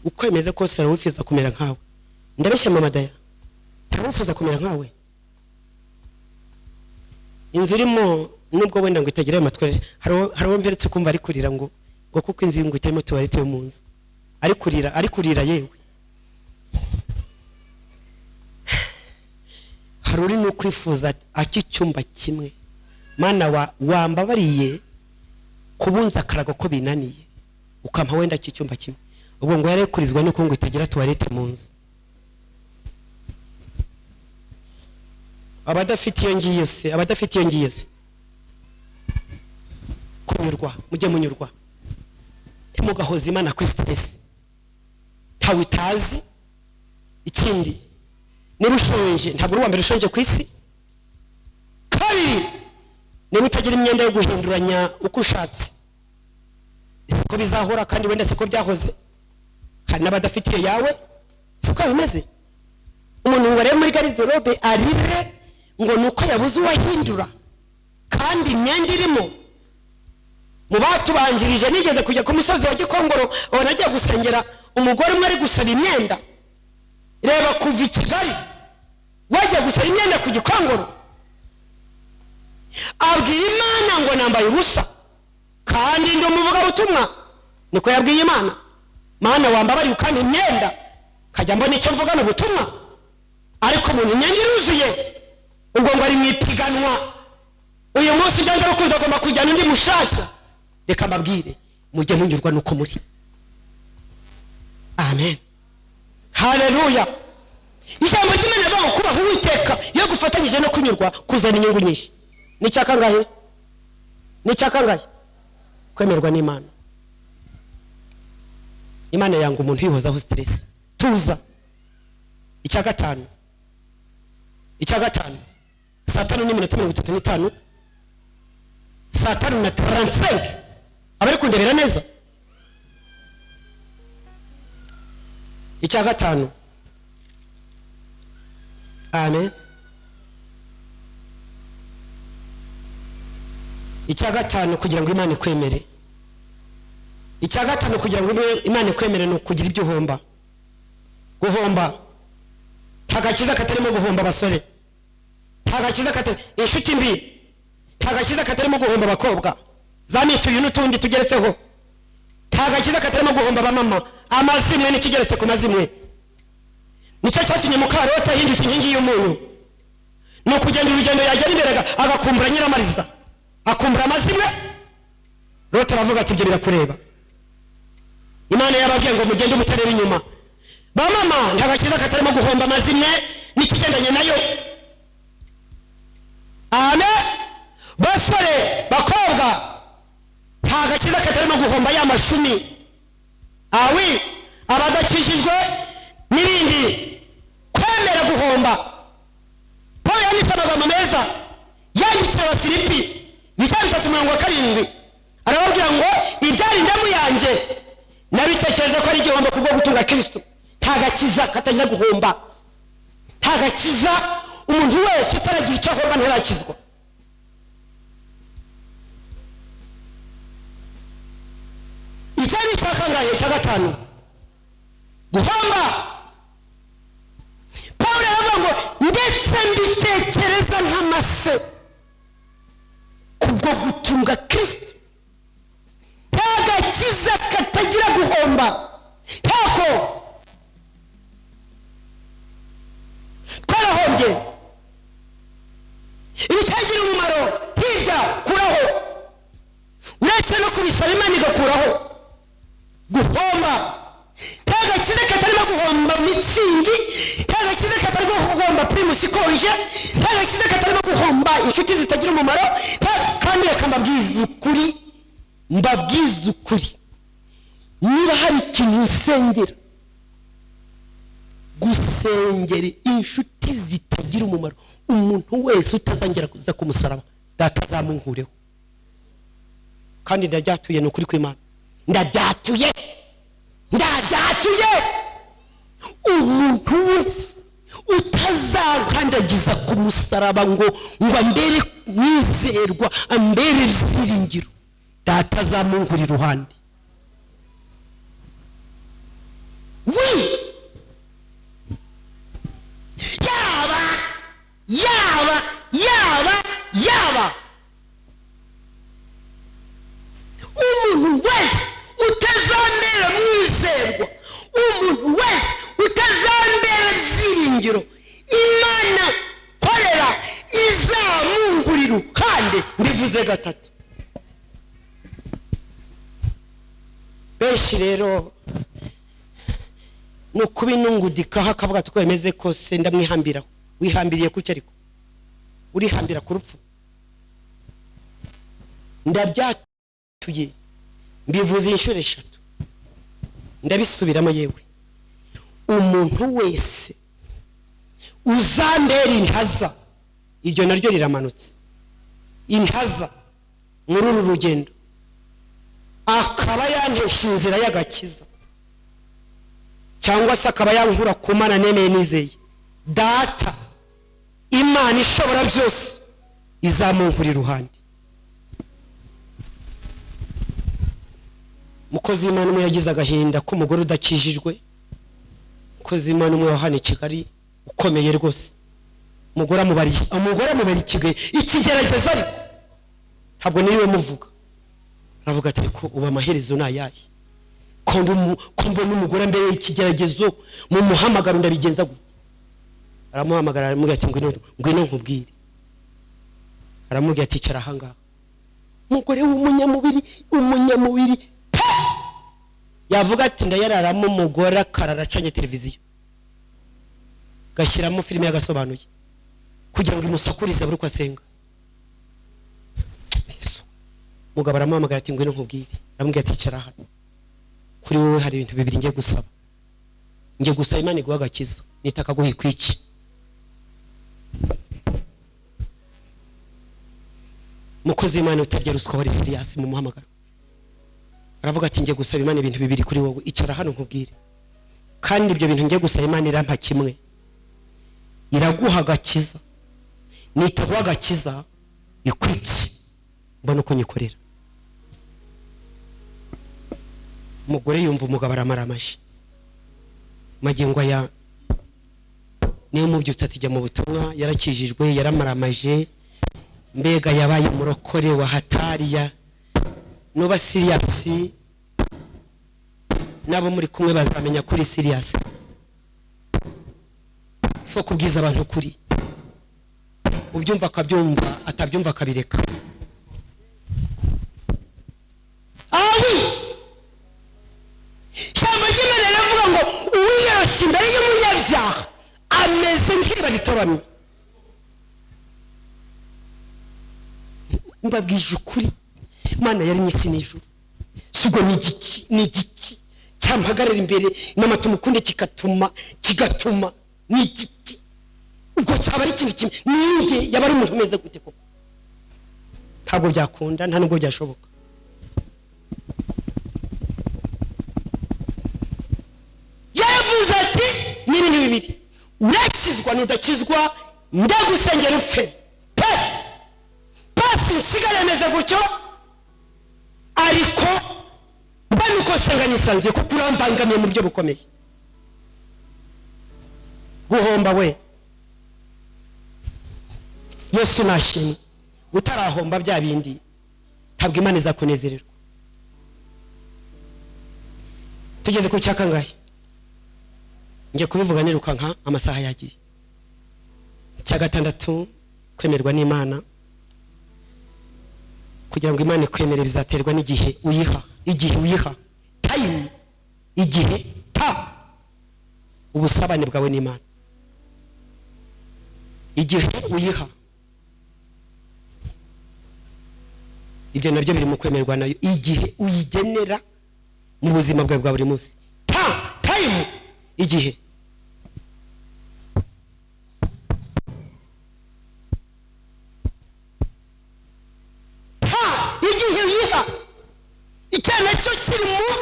Uko bimeze kose arawifuza kumera nkawe. Ndabeshya mama Daya? Ntawifuza kumera nkawe? Inzu irimo, nubwo wenda ngo itagira ayo matwi, hari uwo mperetse kumva ari kurira ngo kuko inzu ngo itarimo toilette yo mu nzu, ari kurira, ari kurira. Yewe, hari uri no kwifuza ak'icyumba kimwe. Mana, wambabariye kubunza akarago ko binaniye, ukampa wenda ak'icyumba kimwe. Ubwo ngo yarekurizwa nuko ngo itagira toilette mu nzu. Abadafite iyo ngiyo se, abadafite iyo ngiyo se, kunyurwa, mujye munyurwa, ntimugahoze Imana kuri stress, ntawe itazi. Ikindi, niba ushonje, ntabwo uri uwa mbere ushonje ku isi. Kabiri, niba utagira imyenda yo guhinduranya uko ushatse, siko bizahora, kandi wenda siko byahoze. Hari n'abadafite iyo yawe, siko bimeze. Umuntu ngo arebe muri garde-robe arire ngo ni uko yabuze uwahindura, kandi imyenda irimo. Mu batubanjirije, nigeze kujya ku musozi wa Gikongoro, aho nagiye gusengera umugore umwe ari gusaba imyenda. Reba, kuva i Kigali wajya gusaba imyenda ku Gikongoro, abwira Imana ngo nambaye ubusa kandi ndi umuvugabutumwa. Niko yabwiye Imana: Mana, wambabariye ukampa imyenda nkajya mbona icyo mvugana ubutumwa. Ariko umuntu imyenda iruzuye, ubwo ngo ari mu ipiganwa, uyu munsi byanze bikunze agomba kujyana undi mushashya. Reka mbabwire, mujye munyurwa nuko muri. Amen, haleluya. Ijambo ry'Imana rivuga ngo kubaha Uwiteka iyo gufatanyije no kunyurwa kuzana inyungu nyinshi. Ni icya kangahe? Ni icya kangahe? Kwemerwa n'Imana. Imana yanga umuntu yihozaho stress. Tuza. Icya gatanu, icya gatanu, 5:35, 5:35. Abari kundebera neza, icya gatanu. Amen. Icya gatanu kugira ngo Imana ikwemere, icya gatanu kugira ngo Imana ikwemere ni ukugira ibyo uhomba. Guhomba, nta gakiza katarimo guhomba abasore, nta gakiza katari inshuti mbi, nta gakiza katarimo guhomba abakobwa za mituyu n'utundi tugeretseho, nta gakiza katarimo guhomba abamama, amazimwe n'ikigeretse ku mazimwe. Nicyo cyatumye mukarota ahinduka inkingi y'umunyu. Ni ukugenda urugendo, yagera imbere agakumbura nyiramariza, akumbura amazimwe. Loti aravuga ati ibyo birakureba. Imana yababwiye ngo mugende mutareba inyuma. Bamama, nta gakiza katarimo guhomba amazimwe n'ikigendanye nayo. Amen. Basore, bakobwa, nta gakiza katarimo guhomba ya mashumi awi, abadakijijwe n'ibindi. Kwemera guhomba. Paul yanditse amagambo meza, yandikira Abafilipi ibice 3:7, arababwira ngo ibyari indamu yanjye nabitekereza ko ari igihombo kubwo gutunga Kristo. Nta gakiza katagira guhomba, nta gakiza. Umuntu wese utaragira icyo ahomba ntarakizwa. Icyari icya kangahe? Cya gatanu, guhomba. Paul aravuga ngo ndetse mbitekereza nk'amase kubwo gutunga Kristo. Nta gakiza katagira guhomba, ntako. Twarahombye ibitagira umumaro, hirya kuraho, uretse no kubisaba Imana igakuraho. Guhomba, nta gakiza katarimo guhomba mitsingi, nta Primus ikonje, nta gakiza katarimo guhomba inshuti zitagira umumaro. Kandi reka mbabwize ukuri, mbabwize ukuri, niba hari ikintu usengera, gusengera inshuti zitagira umumaro, umuntu wese utazongera kuza ku musaraba, Data azamunkureho. Kandi ndabyatuye, ni ukuri kw'Imana, ndabyatuye, ndabyatuye. Umuntu wese utazankandagiza ku musaraba ngo ambere mwizerwa, ambere ibyiringiro, Data azamunkura iruhande. Wi yaba yaba yaba yaba umuntu wese utazambera mwizerwa, umuntu wese utazambera byiringiro, Imana korera izamungurira kandi. Mbivuze gatatu. Benshi rero ni ukubinungudikaho, akavuga ati uko bimeze kose ndamwihambiraho. Wihambiriye kuki? Ariko urihambira ku rupfu. Ndabyatuye, mbivuze inshuro eshatu, ndabisubiramo. Yewe, umuntu wese uzambera intaza, iryo naryo riramanutse, intaza muri uru rugendo, akaba yantesha inzira y'agakiza, cyangwa se akaba yankura ku Mana nemeye nizeye, Data Imana ishobora byose izamunkura iruhande. Mukozi w'Imana umwe yagize agahinda k'umugore udakijijwe. Mukozi w'Imana umwe wa hano i Kigali ukomeye rwose, umugore amubariye, umugore amubera ikigerageza, ariko ntabwo niriwe muvuga. Aravuga ati ariko ubu amaherezo ni ayahe? Ko mbona umugore mbere y'ikigeragezo, mu muhamagaro ndabigenza gute? Aramuhamagara, aramubwira ati ngwino, ngwino nkubwire. Aramubwira ati icara ahangaha. Umugore w'umunyamubiri, umunyamubiri pe, yavuga ati ndayararamo. Umugore akarara acanye televiziyo, gashyiramo filime yagasobanuye kugira ngo imusakurize buri uko asenga. Yesu. Mugabo aramuhamagara ati ngwino nkubwire. Aramubwira ati icara hano, kuri wowe hari ibintu bibiri ngiye gusaba. Ngiye gusaba Imana iguhe agakiza, nitakaguha ikwici. Mukozi w'Imana utarya ruswa wari serious mu muhamagaro, aravuga ati ngiye gusaba Imana ibintu bibiri kuri wowe, icara hano nkubwire. Kandi ibyo bintu ngiye gusaba Imana irampa kimwe, iraguha agakiza, nitaguha agakiza ikwici, mbona uko nyikorera. Umugore yumva umugabo aramaramaje. Magingo aya niyo mubyutse atijya mu butumwa, yarakijijwe, yaramaramaje, mbega yabaye umurokore wa hatariya. Nuba serious nabo muri kumwe bazamenya kuri serious. Fo kubwiza abantu kuri, ubyumva akabyumva, atabyumva akabireka. Awi Ijambo ry'Imana riravuga ngo uwiyoroshya imbere y'umunyabyaha ameze nk'iriba ritoramye. Mbabwije ukuri, Imana yaremye isi n'ijuru, si ubwo ni igiki, ni igiki cyampagarara imbere n'amata umukunde kigatuma, kigatuma ni igiki? Ubwo cyaba ari ikintu kimwe, ninde yaba ari umuntu umeze gute koko? Ntabwo byakunda, nta nubwo byashoboka. Yaravuze ati ni ibintu bibiri, urakizwa n'udakizwa, ndagusengera upfe pe, pasi nsigare meze gutyo, ariko mba nuko nsenga nisanzuye, kuko urambangamiye mu buryo bukomeye. Guhomba we, Yesu nashimwe, utarahomba bya bindi ntabwo Imana izakunezererwa. Tugeze ku cyakangahe? Ngiye kubivuga nirukanka, amasaha yagiye. Cya gatandatu, kwemerwa n'Imana. Kugira ngo Imana ikwemere bizaterwa n'igihe uyiha, igihe uyiha, time, igihe ta ubusabane bwawe n'Imana. Igihe uyiha, ibyo nabyo biri mu kwemerwa nayo. Igihe uyigenera mu buzima bwawe bwa buri munsi, time, igihe. Igihe uyiha, icyo nacyo kiri mu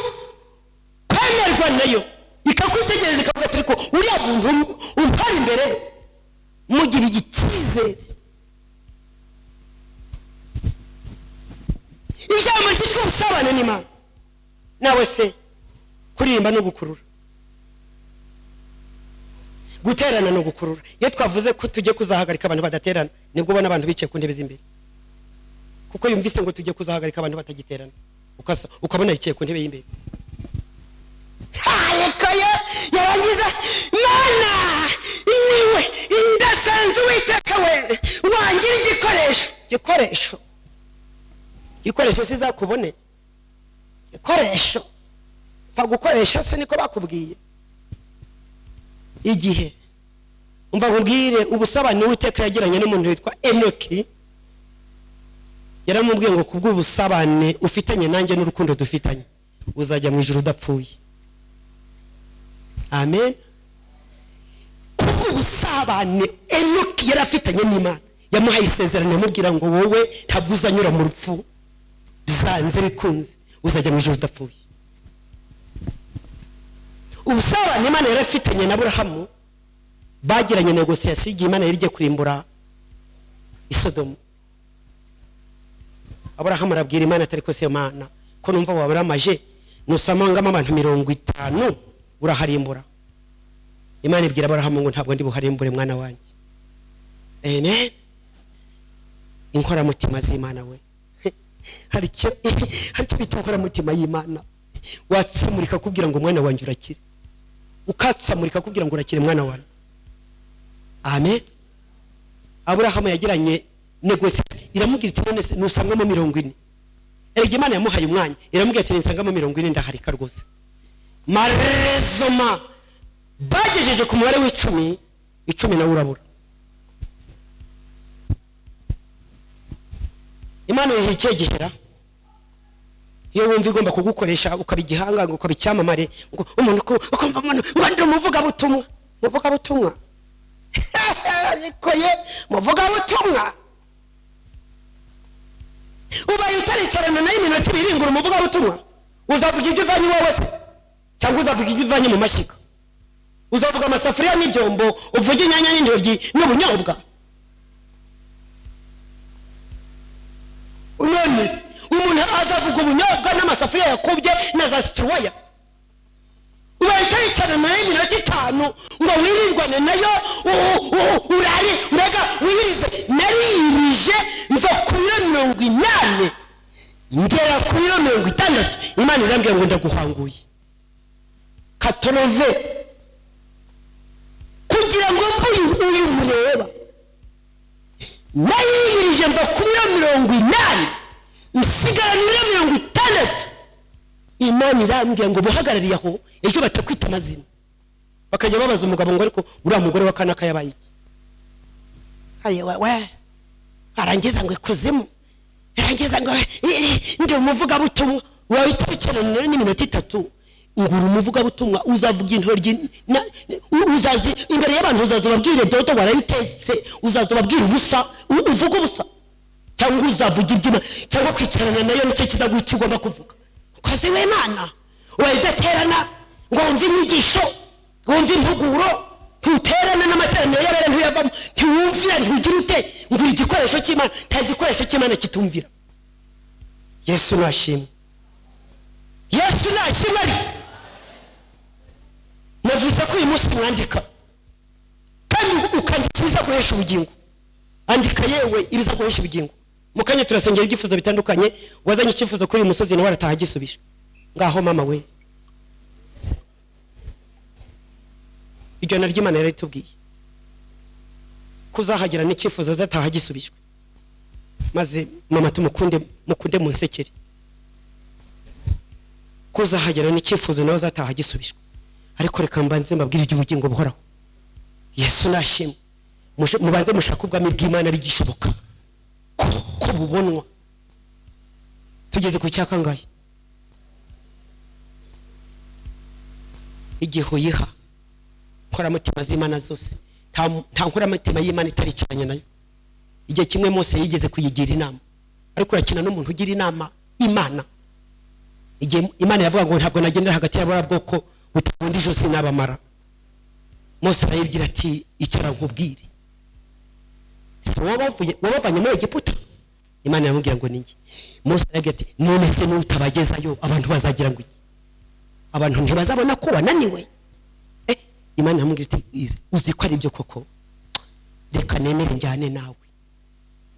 kwemerwa nayo, ikakwitegereza ikavuga ati ariko uriya muntu umpari imbere mugira icyizere. Ijambo ryitwa ubusabane n'Imana. Nawe se kuririmba no gukurura, guterana no gukurura. Iyo twavuze ko tujye kuzahagarika abantu badaterana, nibwo ubona abantu bicaye ku ntebe z'imbere, kuko yumvise ngo tujye kuzahagarika abantu batagiterana, ukabona yicaye ku ntebe y'imbere. Ariko yarangiza, Mana niwe indasanze Uwiteka we wangira igikoresho. Gikoresho, gikoresho sizakubone. Gikoresho pfa gukoresha se niko bakubwiye. Igihe umva nkubwire, ubusabane Uwiteka yagiranye n'umuntu witwa Enoki, yaramubwiye ngo kubw'ubusabane ufitanye nanjye n'urukundo dufitanye uzajya mu ijuru udapfuye. Amen. Kubw'ubusabane Enoki yari afitanye n'Imana, yamuhaye isezerano, yamubwira ngo wowe ntabwo uzanyura mu rupfu, byanze bikunze uzajya mu ijuru udapfuye. Ubusabane Imana yari afitanye na Aburahamu, bagiranye negosiyasiyo igihe Imana yari igiye kurimbura Isodomu. Aburahamu arabwira Imana atari ko se Mana, ko numva waburamaje nusamangamo abantu 50 uraharimbura. Imana ibwira Aburahamu ngo ntabwo ndi buharimbure mwana wanjye. Amen. Inkoramutima z'Imana we, hari icyo bita inkoramutima y'Imana. Watsamurika kubwira ngo mwana wanjye urakire, ukatsamurika kubwira ngo urakire mwana wanjye. Amen. Aburahamu yagiranye negosiyasiyo, iramubwira iti none se nusangamo 40. Erega Imana yamuhaye umwanya, iramubwira ati nisangamo 40 ndaharika rwose. Marezoma bagejeje ku mubare w'icumi, 10 nawe urabura. Imana yiha ikihe gihera? Iyo wumva igomba kugukoresha ukaba igihangange, ukaba icyamamare, umuntu ukumva umuntu ngo ndi umuvugabutumwa, umuvugabutumwa. Ariko ye muvugabutumwa, ubaye utaricarana nayo iminota ibiri ngo umuvugabutumwa, uzavuga ibyo uvanye iwawe se, cyangwa uzavuga ibyo uvanye mu mashyiga? Uzavuga amasafuriya n'ibyombo, uvuge inyanya n'intoryi n'ubunyobwa? None se umuntu azavuga ubunyobwa n'amasafuriya yakubye na za situruwaya? Ubaye utaricarana nayo iminota 5 ngo wirirwane nayo, urare mbega wirize. Naririje nza ku biro 80 ngera ku biro 60, Imana irambwira ngo ndaguhanguye katorove, kugira ngo mbuyu uyu mureba. Naririje mva ku biro 80 nsigara biro 60. Imana irambwira ngo buhagarariye aho, ejo batakwita amazina, bakajya babaza umugabo ngo ariko uriya mugore wa kanaka yabaye iki? Aye we arangiza ngo ikuzimu, arangiza ngo ndi umuvugabutumwa. Wahita ukenana n'iminota 3 ngo uri umuvugabutumwa, uzavuga intoryi, uzazi imbere y'abantu, uzaza ubabwire dodo warayitetse, uzaza ubabwire ubusa, uvuga ubusa, cyangwa uzavuga iby'Imana, cyangwa kwicarana nayo nicyo kizaguha icyo ugomba kuvuga. Kazi w'Imana udaterana ngo wumve inyigisho, wumve impuguro, ntuterana n'amateraniro y'abera ntuyavamo, ntiwumvira, ntugira ute ngo uri igikoresho cy'Imana. Nta gikoresho cy'Imana kitumvira. Yesu nashimwe, Yesu nashimwe. Ariko navuze ko uyu munsi mwandika, kandi ukandika ibizaguhesha ubugingo. Andika yewe ibizaguhesha ubugingo. Mu kanya turasengera ibyifuzo bitandukanye. Wazanye icyifuzo kuri uyu musozi nawe arataha agisubije. Ngaho mama we, iryo naryo Imana yaritubwiye kuzahagira n'icyifuzo azataha agisubijwe. Maze mama tumukunde, mukunde munsekere. Kuzahagira n'icyifuzo nawe azataha agisubijwe. Ariko reka mbanze mbabwire iby'ubugingo buhoraho. Yesu nashimwe. Mubanze mushake ubwami bw'Imana bigishoboka ko bubonwa. Tugeze ku cya kangahe? Igihe uyiha nkoramutima z'Imana zose, nta nkoramutima y'Imana itaricaranye nayo. Igihe kimwe Mose yigeze kuyigira inama, ariko urakina n'umuntu ugira inama Imana. Igihe Imana yavuga ngo ntabwo nagendera hagati y'abarabwoko butabundi ijosi n'abamara, Mose arayibwira ati icara nkubwire, si wabavanye muri Egiputa? Imana yamubwira ngo ninjye. Mose arabwira ati none se n'utabagezayo abantu bazagira ngo iki? Abantu ntibazabona ko wananiwe? Imana yamubwira iti uzi ko ari byo koko, reka nemere njyane nawe.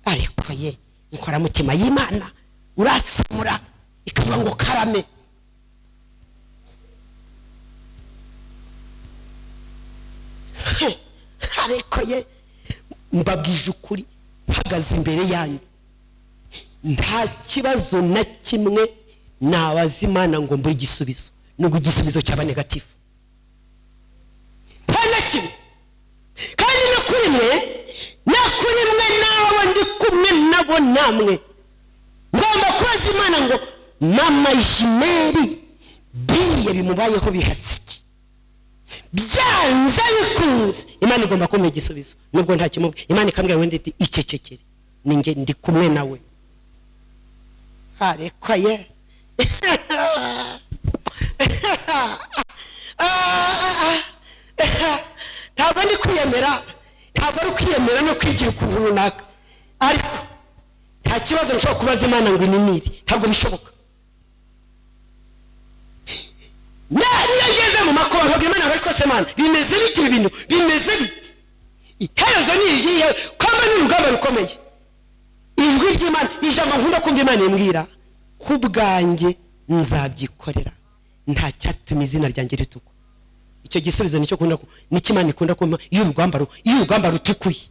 Ariko ye inkoramutima y'Imana urasamura ikavuga ngo karame. Ariko ye mbabwije ukuri, mpagaze imbere yanyu nta kibazo na kimwe nabaza Imana ngo mbure igisubizo, nubwo igisubizo cyaba negatifu. Nta na kimwe. Kandi no kuri mwe, no kuri mwe nabo ndi kumwe nabo namwe, ngomba kubaza Imana ngo mama Jimeri biriya bimubayeho bihatse iki? Byanze bikunze Imana igomba kumpa igisubizo, nubwo nta kimubwiye. Imana ikambwira wenda iti icecekere, ninjye ndi kumwe nawe. Ariko ye ntabwo ndi kwiyemera, ntabwo ari kwiyemera no kwigira ukuntu runaka, ariko nta kibazo nshobora kubaza Imana ngo ininire, ntabwo bishoboka. Niyo ngeze mu makuba nkabwira Imana ariko se Mana bimeze biti, ibi bintu bimeze biti, iherezo ni irihe? Kwamba ni urugamba rukomeye. Ijwi ry'Imana, ijambo nkunda kumva Imana imbwira, ku bwanjye nzabyikorera, nta cyatuma izina ryanjye ritukwa. Icyo gisubizo nicyo kunda, nicyo Imana ikunda kumpa iyo urugamba rutukuye.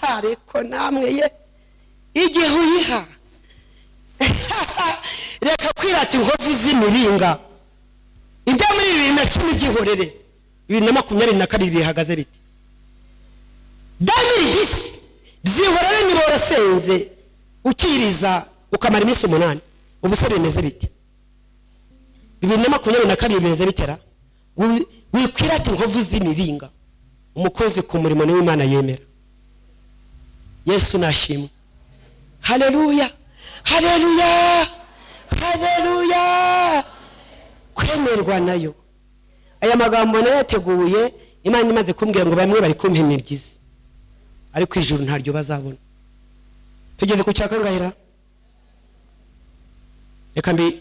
Ariko namwe ye igihe uyiha reka kwirata inkovu z'imiringa. Ibyo muri 2010 byihorere, 2022 bihagaze bite? 2010 byihorere, niba warasenze ukiriza ukamara iminsi 8, ubu se bimeze bite? 2022 bimeze bitera? Wikwirata inkovu z'imiringa. Umukozi ku murimo niwe Imana yemera. Yesu nashimwe. Haleluya, haleluya, haleluya. Kwemerwa nayo. Aya magambo nayateguye Imana imaze kumbwira ngo bamwe bari kumpa imibyizi, ariko ijuru ntaryo bazabona. Tugeze ku cya kangahera?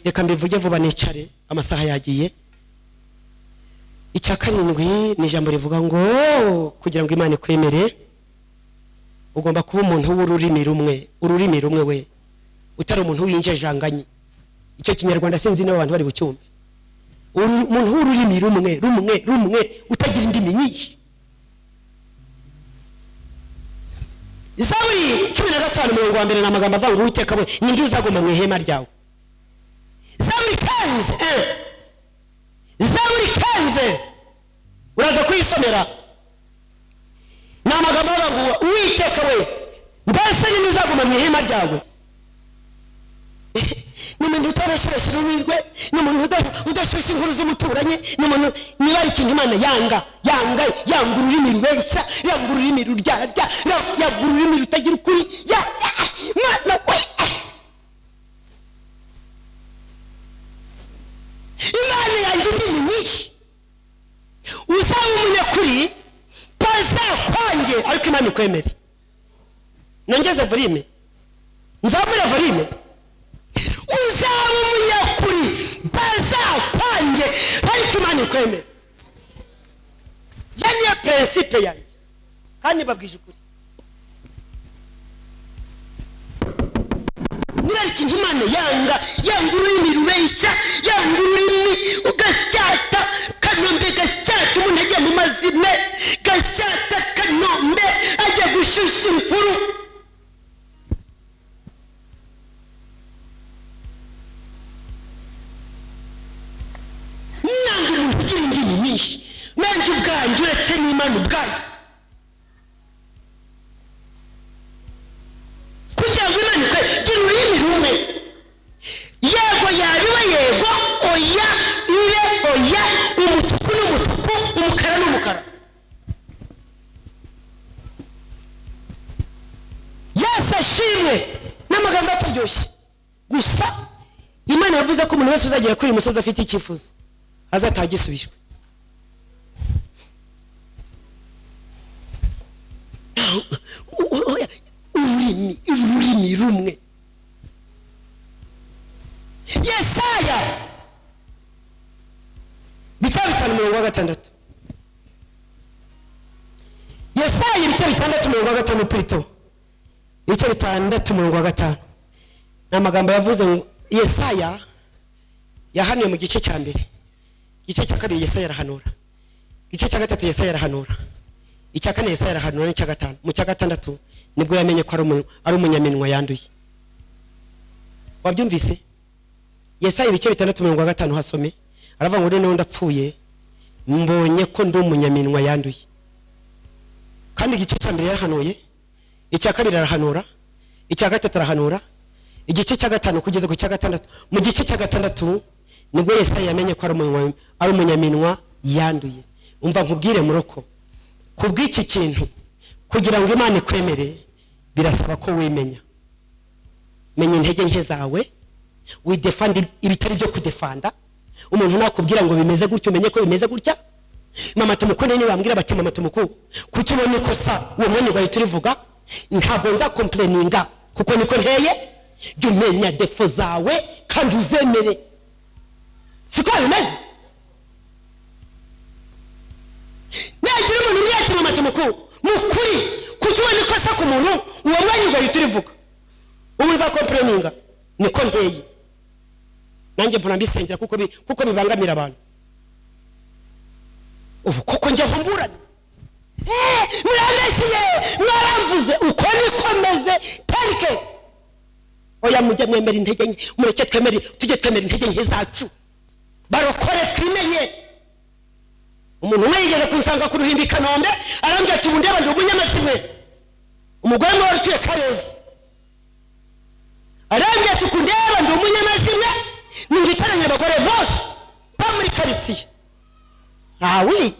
Reka mbivuge vuba nicare, amasaha yagiye. Icya karindwi ni ijambo rivuga ngo kugira ngo Imana ikwemere ugomba kuba umuntu w'ururimi rumwe, ururimi rumwe we, utari umuntu w'injejanganye. Icyo kinyarwanda sinzi niba abantu bari bucyumve. Umuntu w'ururimi rumwe rumwe rumwe, utagira indimi nyinshi. Zaburi 15 umurongo wa mbere ni amagambo avuga ngo Uwiteka we ninde uzaguma mu ihema ryawe. Zaburi 15, Zaburi 15 uraza kuyisomera, ni amagambo avuga ngo Uwiteka we mbese ninde uzaguma mu ihema ryawe. Ni umuntu utarashyirashya ururimi, ni umuntu udashyushya inkuru z'umuturanyi, ni umuntu niba ari ikintu Imana yanga, yanga, yanga ururimi rubeshya, yanga ururimi ruryarya, yanga ururimi rutagira ukuri. Mana we, Imana yanjye indimi nyinshi. Uzaba umunyakuri bazakwange, ariko Imana ikwemere. Nongeze volume, nzamure volume. Uzaba umunyakuri bazakwange, ariko Imana ikwemere. Ya niyo principe yanjye, kandi babwije ukuri. Niba ari ikintu Imana yanga, yanga ururimi rubeshya, yanga ururimi ugasyata kanombe, gasyata umuntu ajya mu mazime, gasyata kanombe ajya gushyushya inkuru. Nanga umuntu ugira indimi nyinshi. Nanjye ubwanjye yandi uretse n'Imana ubwayo. Kugira ngo Imana ikwe, gira ururimi rumwe. Yego yabiba yego, oya ibe oya, umutuku n'umutuku, umukara n'umukara. Yesu ashimwe n'amagambo ataryoshye. Gusa Imana yavuze ko umuntu wese uzagera kuri uyu musozi afite icyifuzo azataha agisubijwe. Ururimi rumwe. Yesaya 5:6. Yesaya 6:5 plutôt. 6:5. Ni amagambo yavuze ngo Yesaya yahanuye mu gice cya mbere. Igice cya kabiri Yesaya arahanura. Igice cya gatatu Yesaya arahanura. Icya kane Yesaya arahanura n'icya gatanu. Mu cya gatandatu nibwo yamenye ko ari umunyaminwa yanduye. Wabyumvise? Yesaya 6:5 hasome. Aravuga ngo noneho ndapfuye mbonye ko ndi umunyaminwa yanduye. Kandi igice cya mbere yarahanuye, icya kabiri arahanura, icya gatatu arahanura, igice cya gatanu kugeza ku cya gatandatu. Mu gice cya gatandatu nibwo Yesaya yamenye ko ari umunyaminwa yanduye. Umva nkubwire muroko, kubw'iki kintu kugira ngo Imana ikwemere birasaba ko wimenya. Menya intege nke zawe, widefanda ibitari byo kudefanda. Umuntu nakubwira ngo bimeze gutyo umenye ko bimeze gutya. Mama tumukunde niba bambwira bati mama tumuku kuki ubona ikosa uwo mwanya ugahita urivuga, ntabwo nza complaininga kuko niko nteye. Jya umenya defo zawe kandi uzemere. Siko bimeze? Nagira umuntu umwe mama tumuku mukuri kuki ubona ikosa ku muntu uwo mwanya ugahita urivuga, ubu nza complaininga niko nteye. Nanjye mpora mbisengera kuko bibangamira abantu. Ubu koko njya nkumburana, murambeshiye, mwaramvuze, uko niko meze tarike. Oya mujye mwemera intege nke, mureke twemere, tujye twemera intege nke zacu, barokore twimenye. Umuntu umwe yigeze kunsanga ku ruhimbi Kanombe arambwira ati ubu ndeba ndi umunyamazimwe. Umugore umwe wari utuye Kabeza arambwira ati uku ndeba ndi umunyamazimwe, ningitaranye abagore bose bo muri karitsiye. Awi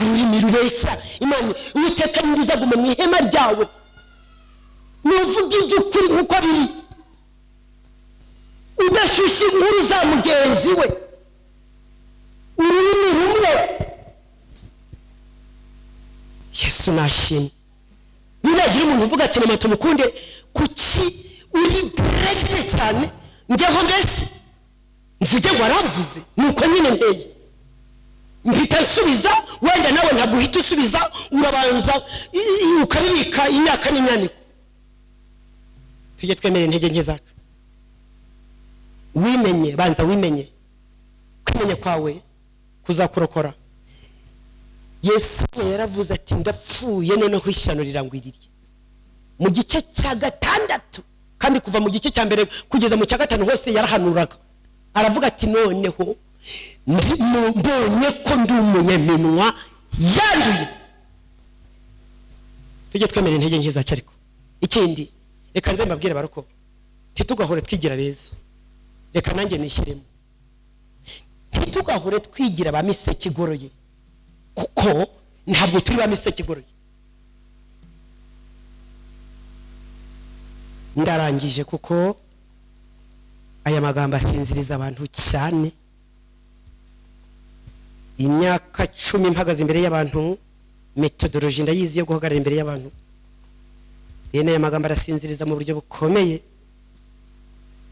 ururimi rureshya. Imana Uwiteka niba uzaguma mu ihema ryawe nuvuga iby'ukuri nk'uko biri, udashyushya inkuru za mugenzi we. Ururimi rumwe. Yesu nashimwe. Nibagira umuntu uvuga ati mama tumukunde kuki uri direct cyane, njyeho mbese mvuge ngo aramvuze nuko nyine nteye, mpita nsubiza. Wenda nawe ntabwo uhita usubiza, urabanza ukabibika imyaka n'imyaniko. Tujye twemere intege nke zacu. Wimenye, banza wimenye. Kwimenya kwawe kuzakurokora. Yesu yaravuze ati ndapfuye noneho ishyano rirangwiririye. Mu gice cya gatandatu, kandi kuva mu gice cya mbere kugeza mu cya gatanu hose yarahanuraga. Aravuga ati noneho mbonye ko ndi umunyaminwa yanduye. Tujye twemera intege nke zacu. Ariko ikindi reka nze mbabwire baroko, ntitugahore twigira beza. Reka nanjye nishyiremo, ntitugahore twigira ba miseke igoroye, kuko ntabwo turi ba miseke igoroye. Ndarangije kuko aya magambo asinziriza abantu cyane. Imyaka 10 mpagaze imbere y'abantu, methodology ndayizi yo guhagarara imbere y'abantu. Bene aya magambo arasinziriza mu buryo bukomeye.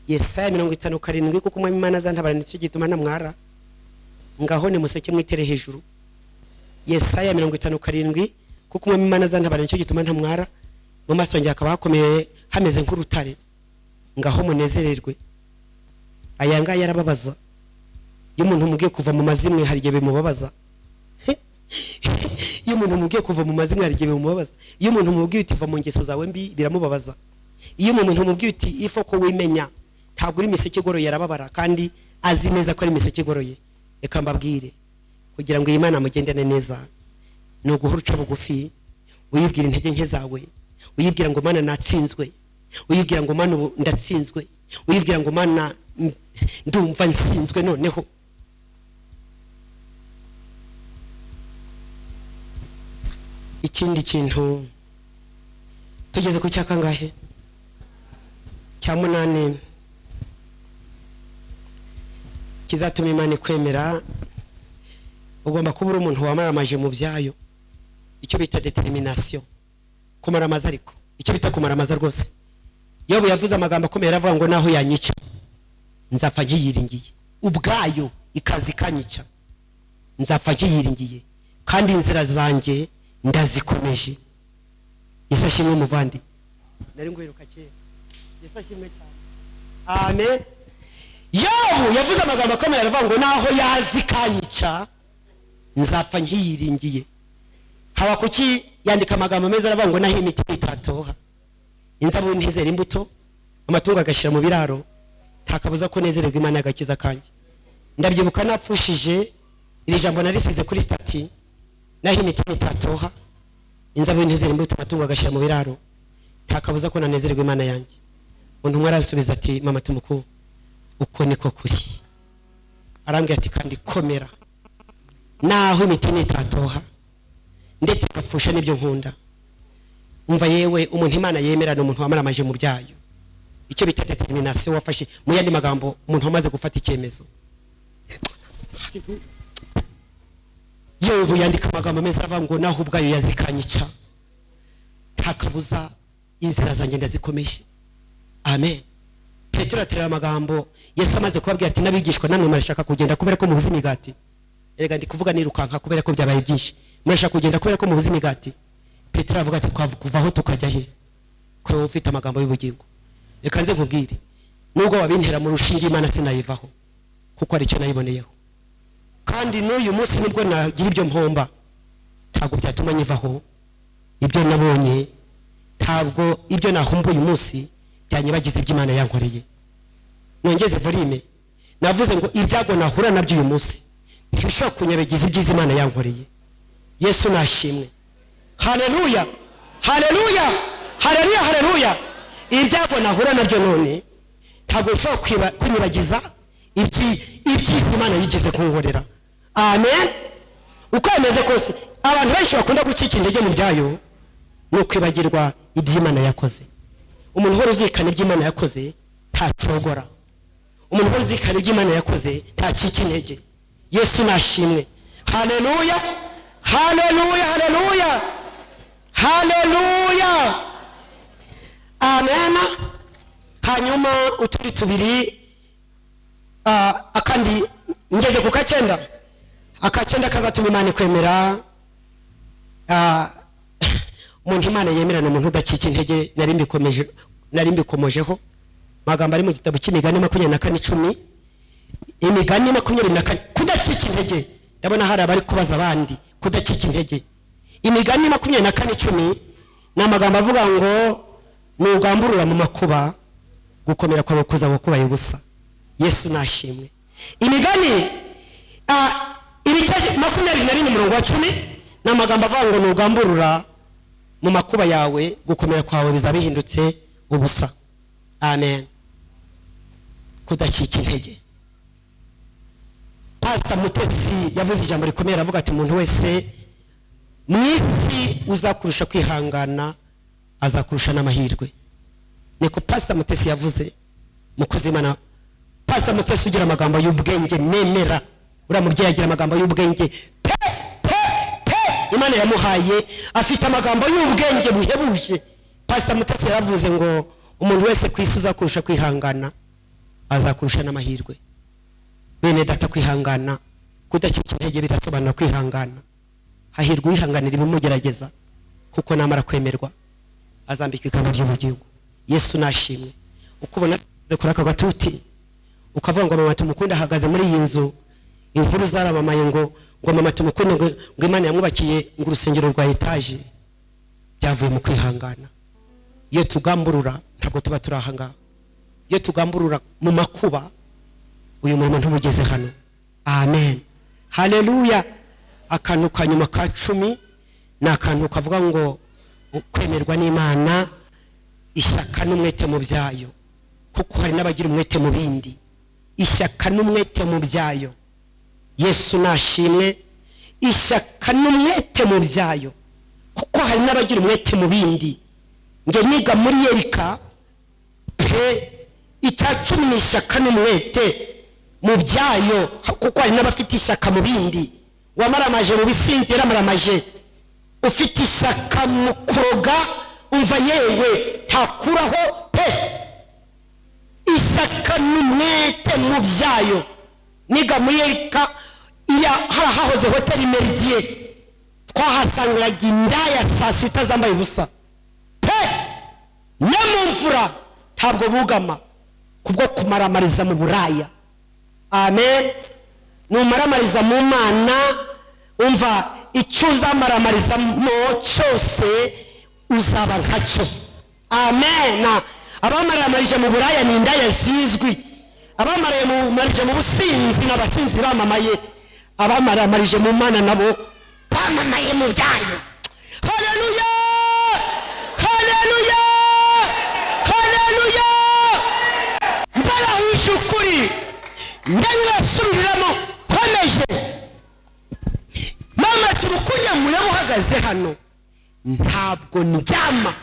Yesaya 57 kuko umwami Imana azantabara nicyo gituma ntamwara. Ngaho ni museke mwitere hejuru. Yesaya 57 kuko umwami Imana azantabara nicyo gituma ntamwara. Mu maso yanjye hakaba hakomeye hameze nk'urutare. Ngaho munezererwe. Aya ngaya yarababaza. Iyo umuntu umubwiye kuva mu mazimwe hari igihe bimubabaza. Iyo umuntu umubwiye kuva mu mazimwe hari igihe bimubabaza. Iyo umuntu umubwiye uti va mu ngeso zawe mbi biramubabaza. Iyo umuntu umubwiye uti ifo ko wimenya ntabwo uri miseke igoroye arababara, kandi azi neza ko ari miseke igoroye. Reka mbabwire, Kugira ngo iyi Mana mugendane neza ni uguhora uca bugufi, uyibwira intege nke zawe, uyibwira ngo Mana natsinzwe, uyibwira ngo Mana ubu ndatsinzwe, uyibwira ngo Mana ndumva nsinzwe noneho. Ikindi kintu tugeze ku cyakangahe cya 8 kizatuma Imana ikwemera, ugomba kuba uri umuntu wamaramaje mu byayo, icyo bita determination, kumaramaza. Ariko icyo bita kumaramaza rwose, Yobu yavuze amagambo akomeye, aravuga ngo naho yanyica nzapfa nkiyiringiye, ubwayo ikaza ikanyica nzapfa nkiyiringiye, kandi inzira zanjye ndazikomeje. Yesu ashimwe muvandi, nari nguheruka kera. Yesu ashimwe cyane, amen. Yobu yavuze amagambo akomeye, aravuga ngo naho yazi kanyica nzapfa nkiyiringiye. Haba kuki yandika amagambo meza, aravuga ngo naho imiti itatoha, inzabibu ntizera imbuto, amatungo agashyira mu biraro, nta kabuza ko nezererwa Imana agakiza kanjye. Ndabyibuka napfushije iri jambo narisize kuri stati, naho imiti itatoha, inzabibu ntizera imbuto, amatungo agashyira mu biraro, nta kabuza ko nanezererwa Imana yanjye. Umuntu umwe aransubiza ati mama tumuku, uko niko kuri. Arambwira ati kandi komera, naho imiti itatoha ndetse gapfusha n'ibyo nkunda. Umva yewe, umuntu Imana yemera ni umuntu wamaramaje mu byayo, icyo bita determination, wafashe mu yandi magambo umuntu wamaze gufata icyemezo. Yewe yandika amagambo meza, aravuga ngo naho ubwayo yazikanyica nta kabuza inzira zanjye ndazikomeje. Amen. Petero aterera amagambo Yesu amaze kubabwira ati n'abigishwa namwe murashaka kugenda kubera ko mubuze imigati. Erega ndi kuvuga nirukanka kubera ko byabaye byinshi. Murashaka kugenda kubera ko mubuze imigati. Petero avuga ati twavukuvaho tukajya he, ko wowe ufite amagambo y'ubugingo. Reka nze nkubwire, nubwo wabintera mu rushinge Imana sinayivaho, kuko ari cyo nayiboneyeho. Kandi n'uyu munsi nibwo nagira ibyo mpomba, ntabwo byatuma nyivaho. Ibyo nabonye, ntabwo ibyo nahomba uyu munsi byanyibagiza ibyo Imana yankoreye. Nongeze volume, navuze ngo ibyago nahura nabyo uyu munsi ntibishobora kunyabagiza ibyiza Imana yankoreye. Yesu nashimwe. Haleluya, haleluya, haleluya, haleluya. Ibyago nahura nabyo none ntabwo bishobora kunyibagiza ibyiza Imana yigeze kunkorera. Amen. Uko bimeze kose, abantu benshi bakunda gucika intege mu byayo ni ukwibagirwa iby'Imana yakoze. Umuntu uhora uzirikana iby'Imana yakoze ntacogora. Umuntu uhora uzirikana iby'Imana yakoze ntacika intege. Yesu nashimwe. Haleluya, haleluya, haleluya, haleluya, amen. Hanyuma utundi tubiri, akandi ngeze ku kacyenda. Akacyenda kazatuma Imana ikwemera. Umuntu Imana yemera ni umuntu udacika intege. Nari mbikomojeho magambo ari mu gitabo cy'Imigani 24:10. Imigani 24, kudacika intege. Ndabona hari abari kubaza abandi kudacika intege. Imigani 24:10 ni amagambo avuga ngo nugamburura mu makuba, gukomera kwawe kuzaba kubaye ubusa. Yesu nashimwe. Imigani ibice 21 umurongo wa 10 ni amagambo avuga ngo nugamburura mu makuba yawe, gukomera kwawe bizaba bihindutse ubusa. Amen. Kudacika intege. Pastor Mutesi yavuze ijambo rikomeye, aravuga ati umuntu wese mu isi uzakurusha kwihangana azakurusha n'amahirwe. Niko Pastor Mutesi yavuze, mukozi w'Imana. Pastor Mutesi ugira amagambo y'ubwenge nemera. Uriya mubyeyi agira amagambo y'ubwenge pe pe pe, Imana yamuhaye, afite amagambo y'ubwenge buhebuje. Pastor Mutesi yaravuze ngo umuntu wese ku isi uzakurusha kwihangana azakurusha n'amahirwe. Bene data, kwihangana, kudacika intege birasobanura kwihangana. Hahirwa uwihanganira ibimugerageza, kuko namara kwemerwa azambikwa ikamba ry'ubugingo. Yesu nashimwe. Ukubona kuri aka gatuti ukavuga ngo mama tumukunda ahagaze muri iyi nzu, inkuru zarabamaye ngo mama tumukunde ngo Imana yamwubakiye ngo urusengero rwa etaje, byavuye mu kwihangana. Iyo tugamburura ntabwo tuba turi aha ngaha. Iyo tugamburura mu makuba, uyu murimo ntubugeze hano. Amen. Haleluya. Akantu ka nyuma ka 10 ni akantu kavuga ngo kwemerwa n'Imana, ishyaka n'umwete mu byayo, kuko hari n'abagira umwete mu bindi. Ishyaka n'umwete mu byayo, Yesu nashimwe. Ishyaka n'umwete mu byayo, kuko hari n'abagira umwete mu bindi. Nge niga muri Yerika pe, icya 10 ni ishyaka n'umwete mu byayo, kuko hari n'abafite ishyaka mu bindi. Wamaramaje mu bisinzi yaramaramaje, ufite ishyaka mu kuroga, umva yewe ntakuraho pe. Ishyaka n'umwete mu byayo. Niga muri Yerika, iya hahoze hoteli Meridie, twahasangiraga indaya saa 6 zambaye ubusa pe, no mu mvura ntabwo bugama, kubwo kumaramariza mu buraya. Amen. Numaramariza mu Mana, umva icyo uzamaramariza mo cyose uzaba nkacyo. Amen. Abamaramarije mu buraya ni indaya zizwi, abamaramarije mu businzi n'abasinzi bamamaye, abamaramarije mu Mana nabo bamamaye mu byayo. Haleluya, haleluya, haleluya. Mbarahuje ukuri, ndabibasubiriramo nkomeje. Mama turukunya murebe uhagaze hano, ntabwo ndyama.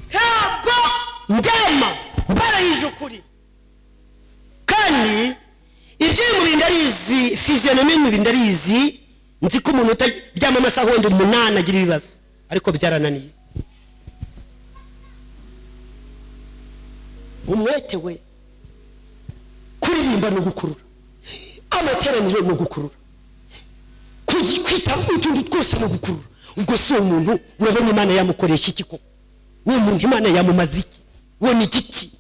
Ntabwo ndyama, mbarahije ukuri. Kandi ibyo mubiri ndabizi, physionomie mubiri ndabizi, nzi ko umuntu utaryama amasaha wenda 8 agira ibibazo, ariko byarananiye. Umwete we kuririmba no gukurura, amateraniro no gukurura, kwita utundi twose no gukurura. Ubwo si umuntu urabona Imana yamukoresha iki koko? Uwo muntu Imana yamumaze iki? Uwo ni igiki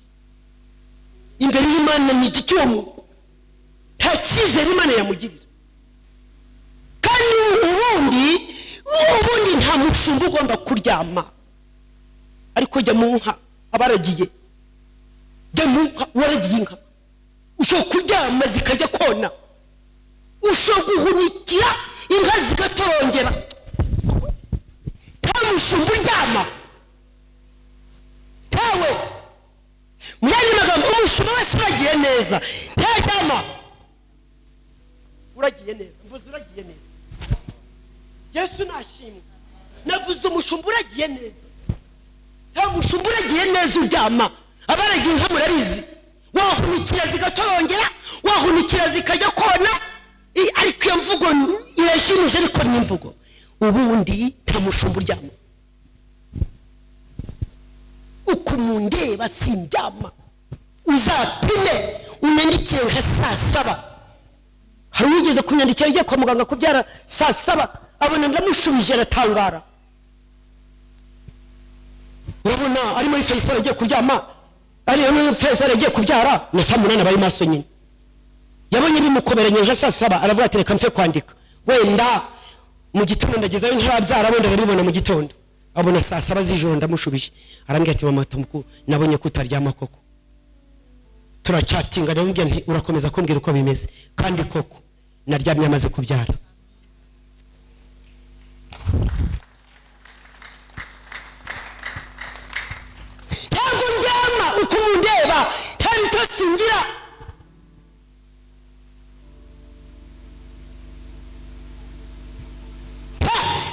imbere y'Imana? Ni igiki uwo muntu? Nta cyizere Imana yamugirira. Kandi ubundi nta mushumba ugomba kuryama, ariko jya mu nka abaragiye, jya mu nka waragiye inka, ushobora kuryama zikajya kona, ushobora guhunikira inka zigatorongera. Nta mushumba uryama, ntawe. Mu yandi magambo, umushumba wese uragiye neza ntaryama. Uragiye neza, mvuze uragiye neza. Yesu nashimwe. Navuze umushumba uragiye neza. Nta mushumba uragiye neza uryama. Abaragiye inka murabizi, wahunikira zigatorongera, wahunikira zikajya kona. Ariko iyo mvugo irashimije, ariko ni imvugo. Ubundi nta mushumba uryama. Uko mundeba sindyama. Uzapime unyandikire nka saa 7. Hari uwigeze kunyandikira agiye kwa muganga kubyara saa 7, abona ndamushubije aratangara. Urabona ari muri Faisal agiye kuryama, ari muri Faisal agiye kubyara na saa 8 bari maso nyine. Yabonye bimukomeranye nka saa 7, aravuga ati reka mfe kwandika, wenda mu gitondo ndagezayo ntarabyara, wenda baribona mu gitondo. Abona saa 7 z'ijoro ndamushubije, arambwira ati mama tumuku nabonye ko utaryama koko. Turacyatinga, ndamubwira nti urakomeza kumbwira uko bimeze, kandi koko naryamye amaze kubyara. Ntabwo ndyama uko mundeba, nta bitotsi ngira.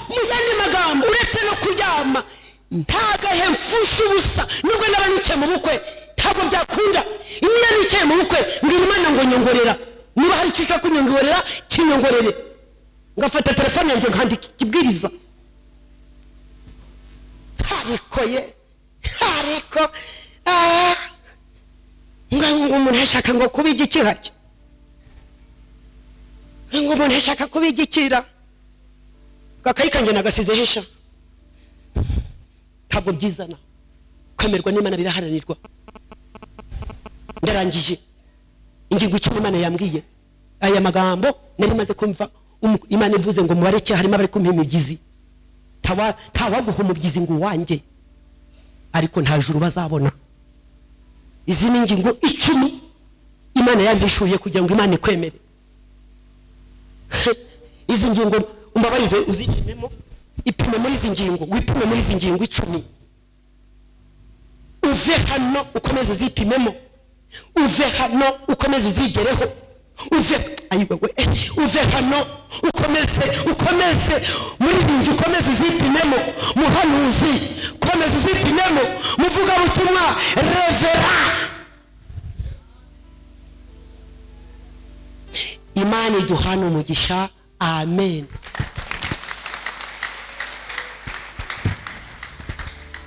Mu yandi magambo, uretse no kuryama ntagahe mfusha ubusa. Nubwo naba nicaye mu bukwe ntabwo byakunda. Niba nicaye mu bukwe mbwira Imana ngo nyongorera, niba hari icyo ushaka kunyongorera kinyongorere. Ngafata telefone yanjye nkandika ikibwiriza. Ariko ye, ariko ngo umuntu ashaka ngo kuba igiki harya, ngo umuntu ashaka kuba igikira. Gakayi kanjye nagasize hesha. Ntabwo byizana, kwemerwa n'Imana biraharanirwa. Ndarangije ingingo 10 Imana yambwiye. Aya magambo nari maze kumva Imana ivuze ngo mubareke, harimo abari kumpa imibyizi. Ntawaguha umubyizi ngo uwanjye, ariko nta juru bazabona. Izi ni ingingo 10 Imana Imana yampishuye kugira ngo Imana ikwemere. Izi ngingo umbabarire uzipimemo, ipime muri izi ngingo, wipime muri izi ngingo 10. Uve hano ukomeze uzipimemo, uve hano ukomeze uzigereho, uve ayiwewe, uve hano ukomeze, ukomeze muririmbyi, ukomeze uzipimemo, muhanuzi ukomeze uzipimemo, muvugabutumwa, revera. Imana iduhana umugisha. Amen.